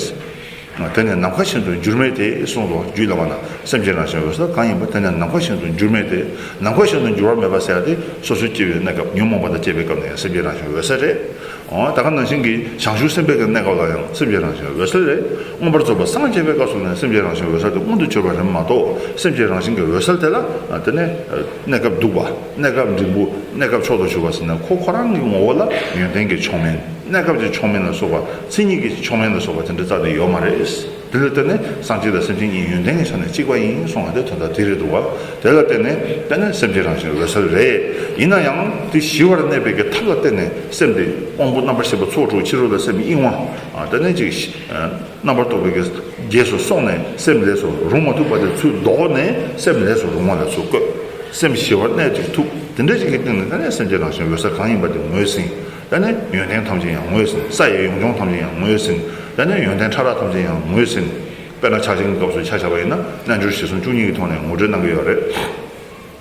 དེ་ནི་ནམ་མཁའ་བཞིན་དུ་འགྱུར་མེད་དེ་གསུངས་སོ། རྒྱུད་བླ་མ་ན། སེམས་ཀྱི་རང་བཞིན་འོད་གསལ་གང་ཡིན་པ། དེ་ནི་ནམ་མཁའ་བཞིན་དུ་འགྱུར་མེད་དེ། ནམ་མཁའ་བཞིན་དུ་འགྱུར་བ་མེད་པ་ཟེར་ཡ་དེ་སོ་སོའི་སྐྱེ་བའི་གནས་སྐབས། ཉོན་མོངས་པ་དང་བཅས་པའི་སྐབས་ནས་ཡང་སེམས་ཀྱི་རང་བཞིན་འོད་གསལ་རེད། འོ། ད་ག་ནང་བཞིན་གྱི་བྱང་ཆུབ་སེམས་དཔའི་གི་གནས་སྐབས་ལ་ཡང་སེམས་ཀྱི་རང་བཞིན་འོད་གསལ་རེད། མངོན་པར་རྫོགས་པར་སངས་རྒྱས་པའི་སྐབས་སུ་ནི་སེམས་ཀྱི་རང་བཞིན་འོད་གསལ་དེ་མངོན་དུ་གྱུར་པ་རེད་མ་གཏོགས། སེམས་ཀྱི་རང་བཞིན་གྱི་འོད་གསལ་དེ་ལ་དེ་ནས་གནས་སྐབས་སྡུག་པ། གནས་སྐབས་འབྲིང་པོ། གནས་སྐབས་མཆོག་ཏུ་གྱུར་པ་ཟེར་ནས་ཁོ་ཁོ་རང་གི་ངོ་བོ་ལ་ཡོན་ཏན་གྱི་མཆོག་དམན། གནས་སྐབས་ཀྱི་མཆོག་དམན་ལ་སོགས་པ། མཚན་ཉིད་ཀྱི་མཆོག་དམན་ལ་སོགས་པ་དེ་འདྲ་རྩ་ནས་ཡོད་མ་རེད། དེ་ལ་བརྟེན་ནས་སངས་རྒྱས་དང་སེམས་ཅན་གཉིས་ཡོན་ཏན་གྱི་ཆ་ནས་གཅིག་པ་ཡིན་གསུང་བ་དེ་དོན་དག་དེ་རེད་འདུག་བ། དེ་ལ་བརྟེན་ནས་བརྟེན་ནས་སེམས་ཀྱི་རང་བཞིན་འོད་གསལ་རེད། ཡིན་ན་ཡང་དེ་ཞི་བར་གནས་པའི་གི་ཐབས་ལ་བརྟེན་ནས་སེམས་དེ་དབང་པོ་རྣམ་པར་ཤེས་པ་ཚོགས་དྲུག་ཕྱི་རོལ་ལ་སེམས་གཡེང་བ། ཨ། དེ་ནས་ཅིག་རྣམ་པར་རྟོག་པའི་གི་རྗེས་སུ་སོང་ནས་སེམས་ལས་སུ་རུང་མ་ཐུབ་པ་དེ་ཚུར་ལྡོག་ནས་སེམས་ལས་སུ་རུང་བ་ལ་ཚུར་བཀོད། སེམས་ཞི་བར་གནས་ཅིག་ཐུབ། དེ་འདྲ་ཅིག་གི་སྟེང་ནས་དེ་ནས་སེམས་ཀྱི་རང་བཞིན་འོད་གསལ་གང་ཡིན་པ་དེ་ངོས་ཟིན། དེ་ནས་ཡོན་ཏན་ཐམས་ཅད་ཡང་ངོས་ཟིན། ས་ཡི་ཡོངས་སྦྱོང་ཐམས་ཅད་ཡང་ངོས་ཟིན། དེ་ནས་ཡོན་ཏན་ཕྲ་རགས་ཐམས་ཅད་ཡང་ངོས་ཟིན། དཔེར་ན་ཕྱག་ཆེན་གྱི་སྐབས་སུ་ཆ་བཞག་པ་ཡིན་ན། རྣལ་འབྱོར་གཞི་གསུམ་བཅུ་གཉིས་ཀྱི་ཐོག་ནས་ངོ་སྤྲོད་གནང་གི་ཡོད་རེད།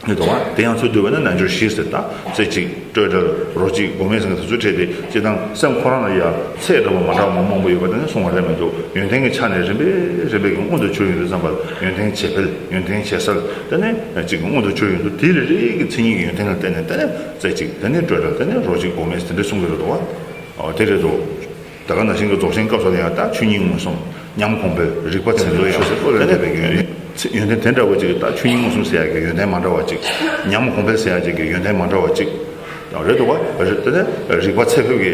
ནི་དང་བ། དེ་ཡང་ཚུར་བསྡུས་པ་ན་རྣལ་འབྱོར་བཞི་ཟེར། ད་རྩེ་གཅིག་སྤྲོས་བྲལ། རོ་གཅིག་སྒོམ་མེད་ཟེར་མཁན་དེ་ཚོ་ཕྲད་དེ། སྤྱིར་བཏང་སེམས་ཁོ་རང་ལ་ཡང་ཚད་འདྲ་བོ་མ་འདྲ་བ་མང་པོ་ཡོད་པ་དེ་ནི་གསུང་བ་རེད་མི་འདུག་ཡོན་ཏན་གྱི་ཆ་ནས་རིམ་པས་རིམ་པས་ཀྱི་མངོན་དུ་གྱུར་ཡོང་དུས་ཙམ་པར། ཡོན་ཏན་ཇེ་འཕེལ། ཡོན་ཏན་ཇེ་གསལ། དེ་ནས་གཅིག་གི་མངོན་དུ་གྱུར་ཡོང་དུས། དེ་རེ་རེ་གི་མཚན་ཉིད་ཀྱི་ཡོན་ཏན་ལ་བརྟེན་ནས། དེ་ནས་རྩེ་གཅིག་དེ་ནས་སྤྲོས་བྲལ། དེ་ནས་རོ་གཅིག་སྒོམ་མེད་ཟེར་འདྲ་གསུང་གི་རེད་འདུག་བ། ཨོ། དེ་རེད་འདུག་ད་ག་ནང་བཞིན་གྱི་རྫོགས་ཆེན་སྐབས་སུ་ཡང་ད་ཆོས་ཉིད་མངོན་སུམ། ཉམས་གོང་འཕེལ། རིག་པ་ཚད་མཐོ་ཡང་ཆོས་སེམས་བློ་ལ་འདས་པའི་ཡོན་ཏན། ཡོན་ཏན་དེ་འདྲ་བ་ཅིག་ད་ཆོས་ཉིད་མངོན་སུམ་ཟེར་ཡག་གི་ཡོན་ཏན་མ་འདྲ་བ་ཅིག་ཉམས་གོང་འཕེལ་ཟེར་ཡག་ཅིག་གི་ཡོན་ཏན་མ་འདྲ་བ་ཅིག་རེད་འདུག་བ། རེད། དེ་ནས་རིག་པ་ཚད་ཕེབས་ཀྱི་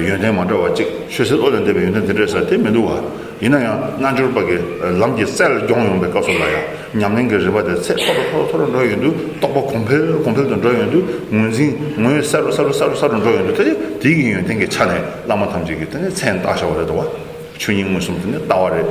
ཡོན་ཏན་མ་འདྲ་བ་ཅིག་ཆོས་སེམས་བློ་ལ་འདས་པའི་ཡོན་ཏན་དེ་འདྲ་ཟེར་དེ་མི་འདུག་བ། ཡིན་ན་ཡང་རྣལ་འབྱོར་པ་གི་ལམ་གྱི་རྩལ་སྦྱོང་ཡོང་བའི་སྐབས་སུ་ལ་ཡང་། ཉམས་ལེན་གྱི་རིམ་པ་དེ་ཚད་མཐོ་རུ་མཐོ་རུ་མཐོ་རུ་འགྲོ་ཡོང་དུས། རྟོགས་པ་གོང་འཕེལ་གོང་འཕེལ་དུ་འགྲོ་ཡོང་དུས། ངོས་འཛིན་ངོས་གསལ་རུ་གསལ་རུ་གསལ་རུ་གསལ་རུ་འགྲོ་ཡོང་དུས། དེ་དེ་གི་ཡོན་ཏན་གྱི་ཆ་ནས་བླ་མ་ཐམས་ཅད་ཀྱིས་དེ་ནས་མཚན་བཏགས་བཞག་པ་རེད་འདུག་བ། ཆོས་ཉིད་མངོན་སུམ་དེ་ནི་ལྟ་བ་རེད།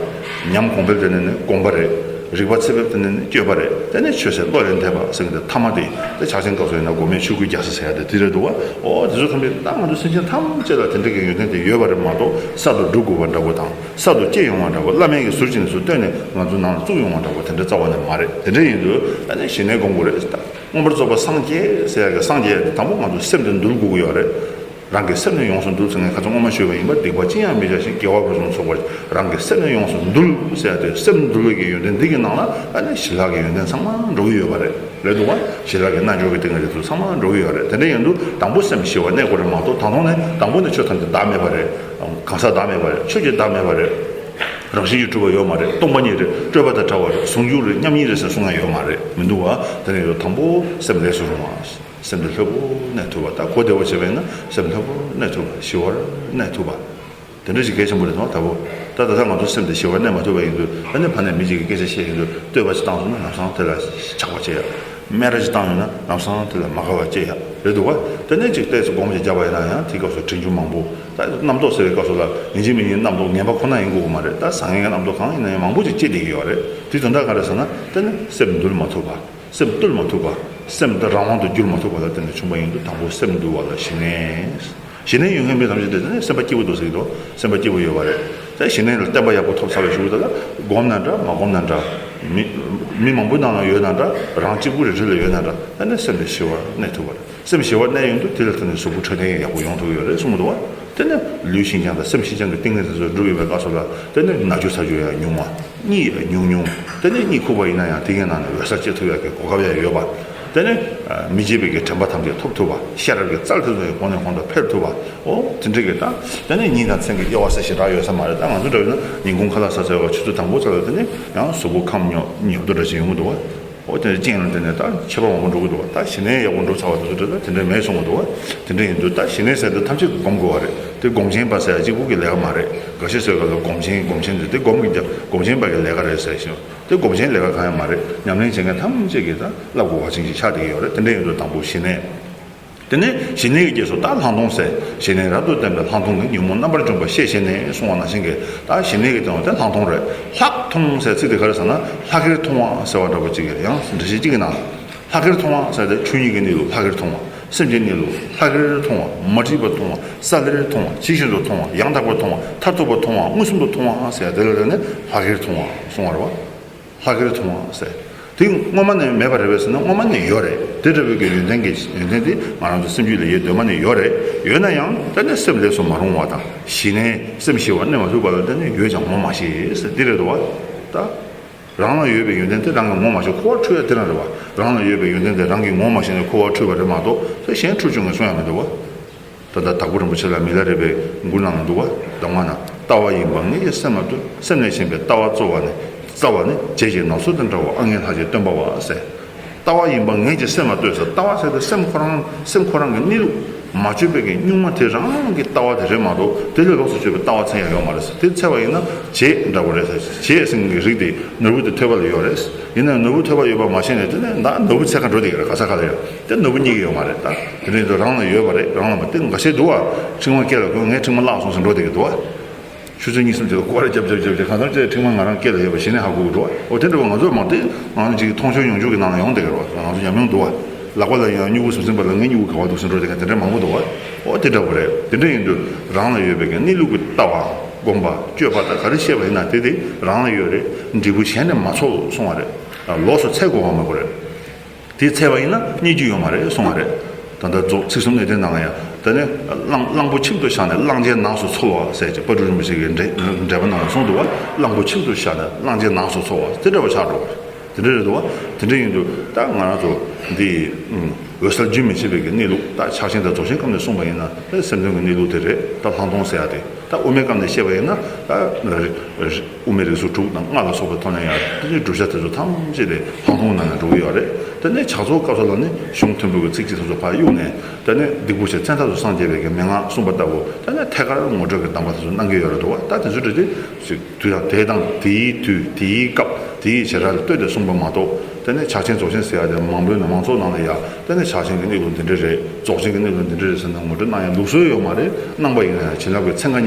ཉམས་གོང་འཕེལ་དེ་ནི་ནི་སྒོམ་པ་རེད། རིག་པ་ཚད་ཕེབས་དེ་ནི་ནི་སྤྱོད་པ་རེད། དེ་ནས་ཆོས་སེམས་བློ་ལ་འདས་པ་ཟེར་མཁན་དེ་ཐ་མ་དེ། དེ་ཕྱག་ཆེན་སྐབས་སུ་ཡིན་ན་སྒོམ་མེད་ཆོས་སྐུའི་རྒྱལ་ས་ཟེར་ཡ་དེ་དེ་རེད་འདུག་བ། ཨོ། དེ་ཚོ་ཐམས་ཅད་ད་ང་ཚོ་སེམས་ཅན་ཐམས་ཅད་ལ་དེ་འདྲ་གི་ཡོན་ཏན་དེ་ཡོད་པ་རེད་མ་གཏོགས། གསར་དུ་སྒྲུབ་དགོས་པ་འདྲ་པོ་དང་། གསར་དུ་སྐྱེ་ཡོང་བ་འདྲ་པོ། བླ་མའི་གི་ཟུར་གཅིག་ནས་ཚུར་བཏོན་ནས་ང་ཚོ་ནང་ལ་བཙུགས་ཡོང་བ་འདྲ་པོ་དེ་འདྲ་རྩ་བ་ནས་མ་རེད། དེ་འདྲ་ཡིན་དུས་ཨ་ནི་ཞི་གནས་སྒོམ་དགོས་རེད་ད། མངོན་པར་རྫོགས་པ་སངས་རྒྱས་ཟེར་ཡག་གི་སངས་རྒྱས་དེ་དང་པོ་ང་ཚོ་སེམས་དེ་འདུལ་དགོས་ཀྱི་ཡོད་རེད། རང་གི་སེམས་ནི་ཡོངས་སུ་འདུལ་ཟེར་ངས་ཁ་སང་སྔོན་མ་ཞུས་པ་ཡིན་པ། སྡིག་པ་ཅི་ཡང་མི་བྱ་ཞིང་། དགེ་བ་ཕུན་སུམ་ཚོགས་པར། རང་གི་སེམས་ནི་ཡོངས་སུ་འདུལ་ཟེར་ཡག་དེ། སེམས་འདུལ་བའི་གི་ཡོན་ཏན་འདི་གི་ནང་ལ་ཨ་ནི་ཞི་ལྷག་གི་ཡོན་ཏན་ཚང་མ་འགྲོ་གི་ཡོད་པ་རེད། རེད་འདུག་བ། ཞི་ལྷག་གི་རྣལ་འབྱོར་གྱི་ཏིང་ངེ་འཛིན་དེ་ཚོ་ཚང་མ་འགྲོ་གི་ཡོད་རེད། དེ་འདྲ་ཡིན་དུས་དང་པོ་སེམས་ཞི་བར་གནས་དགོས་རེད་མ་གཏོགས། ད་དུང་ནས་དང་པོ་ནས་ཆོས་ཐམས་ཅད་བདག་མེད་པ་རེད། གང་ཟག་བདག་མེད་པ་རེད། ཆོས་ཀྱང་བདག་མེད་པ་རེད། རང་བཞིན་གྱིས་གྲུབ་པ་ཡོད་མ་རེད། སྟོང་པ་ཉིད་རེད། སྤྲོས་པ་དང་བྲལ་བ་རེད། ཟུང་འཇུག་རེད། མཉམ་ཉིད་རེད་ཟེར་གསུང་ཡ་ཡོད་མ་རེད། མི་འདུག་བ། དེ་ནས་ཡོད་དང་པོ་སེམས་ལས་སུ་རུང་བ། སེམས་དེ་ལྷོད་པོ་གནས་ཐུབ་པ། ད་གོ་བདེ་བོ་བྱས་པ་ཡིན་ན་སེམས་ལྷོད་པོ་གནས་ཐུབ་པ། ཞི་བར་གནས་ཐུབ་པ། དེ་འདྲ་ཞིག་གལ་ཆེན་པོ་རེད་དང་། ད་བོ། ད་ད་ལྟ་ང་ཚོ་སེམས་དེ་ཞི་བར་གནས་མ་ཐུབ་པ་ཡིན་དུས། ཨ་ནི་ཕ་ནས་མི་གཅིག་གིས་སྐད་ཆ་བཤད་ཡོང་དུས། བསྟོད་པ་ཞིག་བཏང་སོང་ན་ལམ་སང་དེ་ལ་ཆགས་པ་སྐྱེ་ཡ། སྨད་ར་ཞིག་བཏང་ཡོང་ན་ལམ་སང་དེ་ལ་མ་དགའ་བ་སྐྱེ་ཡ། རེད་འདུག་བ། དེ་ནས་ཅིག་ཏོག་ཙམ་སྒོམ་ཞིག་བརྒྱབ་པ་ཡིན་ན་ཡང་། དེའི་སྐབས་སུ་དྲན་རྒྱུ་མང་པོ། ད་རྣམ་རྟོག་ཟེར་བའི་སྐབས་སུ་ལ་ཡིན་གཅིག་མིན་གཅིག་རྣམ་རྟོག་ངན་པ་ཁོ་ན་ཡིན་དགོས་ཀྱི་མ་རེད། ད་བཟང་ངན་གྱི་རྣམ་རྟོག་གང་ཡིན་ན་ཡང་མང་པོ་ཅིག་སྐྱེ་བསྡད་ཀྱི་ཡོད་རེད། དེ་དོན་དག་ག་རེ་ཟེར་ན། དེ་ནི་སེམས་འདུལ་མ་ཐུབ་པ། སེམས་བཏུལ་མ་ཐུབ་པ། སེམས་འདི་རང་དབང་དུ་བསྒྱུར་མ་ཐུབ་པ་ལ་བརྟེན་ནས་བྱུང་བ་ཡིན་དུས། དང་པོ་སེམས་འདུལ་བ་ལ་ཞི་གནས། ཞི་གནས་ཡོད་མཁན་མི་ཐམས་ཅད་དེ་ནི་སེམས་པ་སྐྱིད་པོ་འདུག་ཟེར་གྱི་འདུག་སེམས་པ་སྐྱིད་པོ་ཡོད་པ་རེད། ད་ཞི་གནས་ལ་བརྟན་པ་ཡག་པོ་ཐོབ་ཚར་བའི་གཞུག་དེ་ལ་སྒོམ་ན་འདྲ་མ་སྒོམ་ན་འདྲ། མི་མི་མང་པོའི་ནང་ལ་ཡོད་ན་འདྲ། རང་གཅིག་པུ་རེ་རེ་ལ་ཡོད་ན་འདྲ། ད་ནི་སེམས་དེ་ཞི་བར་གནས་ཐུབ་པ་རེད། སེམས་ཞི་བར་གནས་ཡོང་དུས་དེ་ལ་བརྟེན་ནས་གཟུགས་པོ་འཕྲོད་བསྟེན་ཡག་པོ་ཡོང་ཐུབ་ཡོད་རེད་གསུང་གི་འདུག་བ། དེ་ནས་ལུས་ཤིན་སྦྱངས་དང་སེམས་ཤིན་སྦྱངས་ཀྱི་ཏིང་ངེ་འཛིན་ཚོ་སྒྲུབ་ཡོད་པའི་སྐབས་སུ་ལ། དེ་ནས་ན་རྒྱུ་ཚ་རྒྱུ་ཡང་ཉུང་བ། གཉིད་ཉུང་ཉུང་། དེ་ནས་གཉིད་ཁུག་པ་ཡིན་ན་ཡང་དེ་གའི་ནང་ནས་འོད་གསལ་སྐྱེ་ཐུབ་ཡག་གི་གོ་སྐབས་ཡང་ཡོད་པ། དེ་ནས་མི་བརྗེད་པའི་གི་དྲན་པ་ཐམས་ཅད་ཐོབ་ཐུབ་པ། ཤེས་རབ་ཀྱི་རྩལ་དེ་ཚོ་ཡང་གོང་ནས་གོང་དུ་འཕེལ་ཐུབ་པ། ཨོ་དེ་འདྲ་གི། ད་དེ་ནས་ཉིན་དང་མཚན་གྱི་དབྱེ་བ་ཟེར་ཞེ་དྲག་ཡོད་ས་མ་རེད། ད་ང་ཚོ་འདྲ་བོ་ན་ཉིན་གུང་ཁ་ལག་ཟ་ཟེར་བ་ཆུ་ཚོད་དང་པོ་ཙམ་ལ་དེ་ནས་ཡང་གཟུགས་པོ་ཁམས་ཉོབ་ཉོབ་ཏོ་འདྲ་ཞིག་ཡོང་གི་འདུག་བ། ཨོ་དེ་ནས་རྐྱེན་ལ་བརྟེན་ནས་ད་ཁྱད་པར་མང་པོ་འགྲོ་གི་འདུག་བ། ད་ཞི་གནས་ཡག་པོ་འགྲོ་ཚར་བ་དེ་ཚོ་འདྲ་ད་དེ་འདྲ་མེད་གསུང་གི་འདུག་བ། དེ་འདྲ་ཡིན་དུས་ད་ཞི་གནས་ཟེར་དེ་ཐམས་ཅད་ཀྱིས་སྒོམ་དགོས་པ་རེད། དེ་སྒོམ་ཆེན་པ་ཟེར་ཡ་གཅིག་པུ་གི་ལས་ཀ་མ་རེད། འགའ་ཤས་ཟེར་ག་ལ་སྒོམ་ཆེན་སྒོམ་ཆེན་ཟེར། དེ་སྒོམ་གྱི་རྒྱ་སྒོམ་ཆེན་པ་གི་ལས་ཀ་རེད་ཟེར་ཞིང་། དེ་སྒོམ་ཆེན་ལས་ཀ་གང་ཡང་མ་རེད། ཉམས་ལེན་བྱེད་མཁན་ཐམས་ཅད་ཀྱིས་ད་བསླབ་དགོས་པ་ཅན་ཞིག་ཆགས་བསྡད་ཀྱི་ཡོད་རེད། དེ་འདྲ་ཡིན་དུས་དང་པོ་ཞི་གནས། དེ་ནས་ཞི་གནས་ཀྱི་རྗེས་སུ་ད་ལྷག་མཐོང་ཟེར། ཞི་གནས་རབ་ཏུ་བརྟན་པའི་ལྷག་མཐོང་གིས། ཉོན་མོངས་རྣམ་པར་འཇོམས་པར་ཤེས་བྱས་ནས། གསུངས་པ་ནང་བཞིན་གྱི། ད་ཞི་གནས་ཀྱི་སྟེང་དུ་དེ་ལྷག་མཐོང་རེད། ལྷག་མཐོང་ཟེར་ཚིག་དེ་ག་རེ་ཟེར་ན། ལྷག་གེར་མཐོང་བ་ཟེར་བ་འདྲ་པོ་ཅིག་ཡང་འགྲེལ་བཤད་ཅིག་གི་ནང་ལ། ལྷག་གེར་མཐོང་བ་ཟེར་དེ་ཆོས་ཉིད་ཀྱི་གནས་ལུགས་ལྷག་གེར་མཐོང་བ། སེམས་ཀྱི་གནས་ལུགས་ལྷག་གེར་མཐོང་བ། མ་བསྒྲིབས་པར་མཐོང་བ། ས་ལེར་མཐོང་བ། ཇི་བཞིན་དུ་མཐོང་བ། ཡང་དག་པར་མཐོང་བ། མཐར་ཐུག་པར་མཐོང་བ། མངོན་སུམ་དུ་མཐོང་བ་ཟེར་དེ་ལ་ནི་ལྷག་གེར་མཐོང་བ་གསུང་བ་རེད་བ། ལྷག་གེར་མཐོང་བ་ཟེར། དེ་སྔོན་མ་ནས་མེད་པ་རེད་པས་ཟེར་ན། སྔོན་མ་ནས་ཡོད་རེད། དེ་འདྲ་བོའི་གི་ཡོན་ཏན་གྱི་ཡོན་ཏན་དེ་ང་རང་ཚོ་སེམས་རྒྱུད་ལ་ཡོད། གདོད་མ་ནས་ཡོད་རེད། ཡོད་ན་ཡང་ད་ནི་སེམས་ལས་སུ་མ་རུང་བ་དང་། ཞི་གནས་སེམས་ཞི་བར་གནས་མ་ཐུབ་པ་ལ་ད་ནི་ཡོད་ཀྱང་ངོ་མ་ཤེས་ཟེར་འདི་རེད་འདུག་བ། ད་རང་ལ་ཡོད་པའི་ཡོན་ཏན་དེ་རང་གིས་ངོ་མ་ཤེས། ཁོ་བ་འཁྲུལ་ཡ་དེ་རང་རེད་བ། རང་ལ་ཡོད་པའི་ཡོན་ཏན་དེ་རང་གིས་ངོ་མ་ཤེས་ནས་ཁོ་བ་འཁྲུལ་བ་རེད་མ་གཏོགས། ད་གཞན་འཁྲུལ་བཅུག་ངས་གསུང་ཡ་མི་འདུག་བ། ད་ལྟ་དྭགས་པོ་རིན་པོ་ཆེ་ལ་མི་ལ་རས་པའི་མགུར་ནང་ལ་འདུག་བ། གདམས་ངག་ན། ལྟ་བ་ཡིན་པ་ངེད་ཀྱི་སེམས་ལ་ལྟོས། སེམས་ལས་གཞན་པའི་ལྟ་བ་རྩོལ་བ་ནི། རྩ་བ་ནི་བྱད་ཀྱི་ནགས་ཚལ་དང་འདྲ་བ། ཨ་ངའི་ལྷ་རྗེ་སྟོན་པ་བ་ཟེར། ལྟ་བ་ཡིན་པ་ངེད་ཀྱི་སེམས་ལ་ལྟོས་ཟེར། ལྟ་བ་ཟེར་དེ་སེམས་ཁོ་རང་། སེམས་ཁོ་རང་གི་གནས་ལུགས། མ་བཅོས་པའི་གི་གཉུག་མ་དེ་རང་གི་ལྟ་བ་དེ་རེད་མ་གཏོགས། དེ་ལས་ལོགས་སུ་བཅོས་པའི་ལྟ་བ་མཚན་ཡང་ཡོད་མ་རེད་ཟེར། དེ་འཚོལ་བ་ཡིན་ན་བྱད་འདྲ་པོ་རེད་ཟེར། བྱད་ཟེར་མཁན་གྱི་རིགས་དེ་ནོར་བུ་དེ་ཐོད་པ་ལ་ཡོད་རེད། ཡིན་ན་ནོར་བུ་ཐོད་པ་ཡོད་པ་མ་ཤེས་ནས་དེ་ནས་ད་ནོར་བུ་འཚོལ་ག་འགྲོ་བསྡད་ཀྱི་རེད། ག་ས་ག་ལ་ཡོད། དེ་ནོར་བུ་རྙེད་ཀྱི་ཡོད་མ་རེད། ད་དེ་འདྲ་ཡིན་དུས་རང་ལ་ཡོད་པ་རེད། རང་ལ་མ། དེ་འགའ་ཤས་འདུག་བ། ཕྲེང་བ་སྐེ་ལ་གོན། ངའི་ཕྲེང་བ་བརླག་སོང་ཟེར་འགྲོ་བསྡད་ཀྱི་འདུག་བ། ཆུ་ཚོད་གཉིས་གསུམ་ཅིག་ལ་སྐོར་ར་རྒྱབ་རྒྱབ་རྒྱབ་རྒྱབ། གང་ལྟར་ཅིག་ཕྲེང་བ་ང་རང་སྐེ་ལ་ཡོད་པ་གཞི་ནས་ཧ་གོ་གི་འདུག་བ། འོ་དེ་འདྲ་བ་ང་ཚོ་མ་གཏོགས། ང་ཚོ་ཅིག་མཐོང་ཆོས་མྱོང་ཆོས་ཀྱི་ནང་ལ་ཡོང་བསྡད་ཀྱི་རེད་བ། ང་ཚོ་ཉམས་མྱོང་འདུག་བ། ལག་པ་ལ་ཡང་སྨྱུ་གུ་ཟུམ་ཟིན་པ་ལ། ངའི་སྨྱུ་གུ་ག་བ་འདུག་ཟེར་འགྲོ་བསྡད་མཁན་དེ་འདྲ་མང་པོ་འདུག་བ། འོ་དེ་འདྲ་པོ་རེད། དེ་འདྲ་ཡིན་དུས་རང་ལ་ཡོད་པའི་གི་གནས་ལུགས་ཀྱི་ལྟ་བ། སྒོམ་པ། སྤྱོད་པ་དང་ག་རེ་བཤད་པ་ཡིན་ན་དེ་དེ་རང་ལ་ཡོད་རེད། འབྲས་བུ་གཞན་ནས་མ་ཚོར་གསུང་བ་རེད། ལོགས་སུ་འཚོལ་དགོས་པ་མ་དགོས་རེད། དེ་འཚོལ་བ་ཡིན་ན་རྙེད་རྒྱུ་ཡོད་མ་རེད་གསུང་བ་རེད། ད་ལྟ་རྫོགས་ཚིག་གསུམ་གནད་བརྡེགས་ནང་ལ་ཡང་། དེ་ནས་གླང་གླང་པོ་ཁྱིམ་དུ་བཞག་ནས་གླང་ཆེན་ནགས་སུ་འཚོལ་བ་ཟེར་གྱི་དཔལ་སྤྲུལ་རིན་པོ་ཆེ་གི་འགྲེལ་འགྲེལ་པ་ནང་ལ་གསུངས་འདུག་བ། གླང་པོ་ཁྱིམ་དུ་བཞག་ནས་གླང་ཆེན་ནགས་སུ་འཚོལ་བ་དེ་འདྲ་བ་ཆགས་འགྲོ་བ་རེད། དེ་འདྲ་རེད་འདུག་བ། དེ་འདྲ་ཡིན་དུས་ད་ང་རང་ཚོ་འདི་འོད་གསལ་རྒྱུན་མི་འཆད་པའི་གི་གནས་ལུགས། ད་ཕྱག་ཆེན་དང་རྫོགས་ཆེན་སྐབས་ནས་གསུངས་པ་ཡིན་ན། ད་སེམས་དོན་གྱི་གནས་ལུགས་དེ་རེད། ད་ལྷག་མཐོང་ཟེར་ཡ་དེ། ད་དབུ་མའི་སྐབས་ནས་བཤད་པ་ཡིན་ན། ད་དབུ་མའི་རིགས་གཟུགས་དྲུག་དང་ལྔ་ལ་སོགས་པའི་ཐོག་ནས་ཡང་དེ་ནི་བསྒྲུབ་བྱ་དེ་ཚོ་ཐམས་ཅད་དེ་ལྷག་མཐོང་ནང་ལ་འགྲོ་གི་ཡོད་རེད། དེ་ནས་ཕྱག་རྫོགས་སྐབས་སུ་ལ་ནི་གཞུང་མཐུན་པོ་གི་ཚིགས་བཅད་དེ་ཚོ་ཕར་གཡུགས་ནས། དེ་ནས་སྡིག་པོ་ཆེ་མཚན་རྟག་ཏུ་སངས་རྒྱས་པའི་གི་མན་ངག་གསུངས་པ་ལྟ་བུ། དེ་ནས་ཐད་ཀར་ངོ་སྤྲོད་ཀྱི་གདམས་པ་དེ་ཚོ་གནང་གི་ཡོད་རེད་འདུག་བ། ད་དེ་ཚོ་འདྲ་དེ་ཞིག་དུས་དང་དེ་དང་དེའི་དུས་དེའི་སྐབས་དེའི་བྱེ་བྲག་ལ་ལྟོས་ཏེ་གསུངས་པ་མ་གཏོགས། དེ་ནས་ཕྱག་ཆེན་རྫོགས་ཆེན་ཟེར་ཡ་དེ་མང་པོའི་ནང་མང་ཚོགས་ནང་ལ་ཡ། དེ་ནས་ཕྱག་ཆེན་གྱི་གནས་ལུགས་འདི་འདྲ་རེད། རྫོགས་ཆེན་གྱི་གནས་ལུགས་འདི་འདྲ་རེད་ཟེར་ནས་ངོ་སྤྲོད་གནང་ཡ་ལུགས་སྲོལ་ཡོད་མ་རེད། གནང་པ་ཡིན་ན་ཡང་བྱིན་རླབས་ཀྱི་ཚན་ཁ་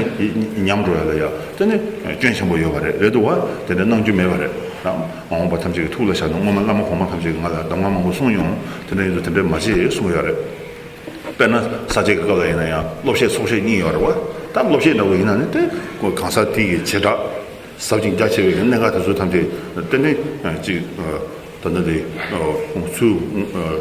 ཉམས་འགྲོ་ཡ་ལ་ཡ། དེ་ནས་སྐྱོན་ཆེན་པོ་ཡོད་པ་རེད། རེད་འདུག་བ། དེ་འདྲ་གནང་རྒྱུ་མེད་པ་རེད། ད་མ་འོངས་པ་ཐམས་ཅད་ཀྱི་ཐུགས་ལ་བཞག་ནས། སྔོན་མ་བླ་མ་གོང་མ་ཐམས་ཅད་ཀྱིས་ང་ལ་གདམས་ངག་མང་པོ་གསུངས་ཡོང་། དེ་འདྲ་ཡིན་དུས་དེ་འདྲ་མ་བྱེད་གསུང་གི་ཡོད་རེད། དཔེར་ན་ས་སྐྱའི་སྐབས་ལ་ཡིན་ན་ཡང་སློབ་བཤད་ཚོགས་བཤད་གཉིས་ཡོད་རེད་བ། ད་སློབ་བཤད་འདྲ་བོ་ཡིན་ན་ནི་དེ་གང་ཟག་དེ་ཡི་བྱེ་བྲག་ཟབ་ཅིང་རྒྱ་ཆེ་བའི་གནད་འགག་དེ་ཚོ་ཐམས་ཅད་དེ་ནི་ཅིག་ ད་ལྟ་དེ་ཚུར་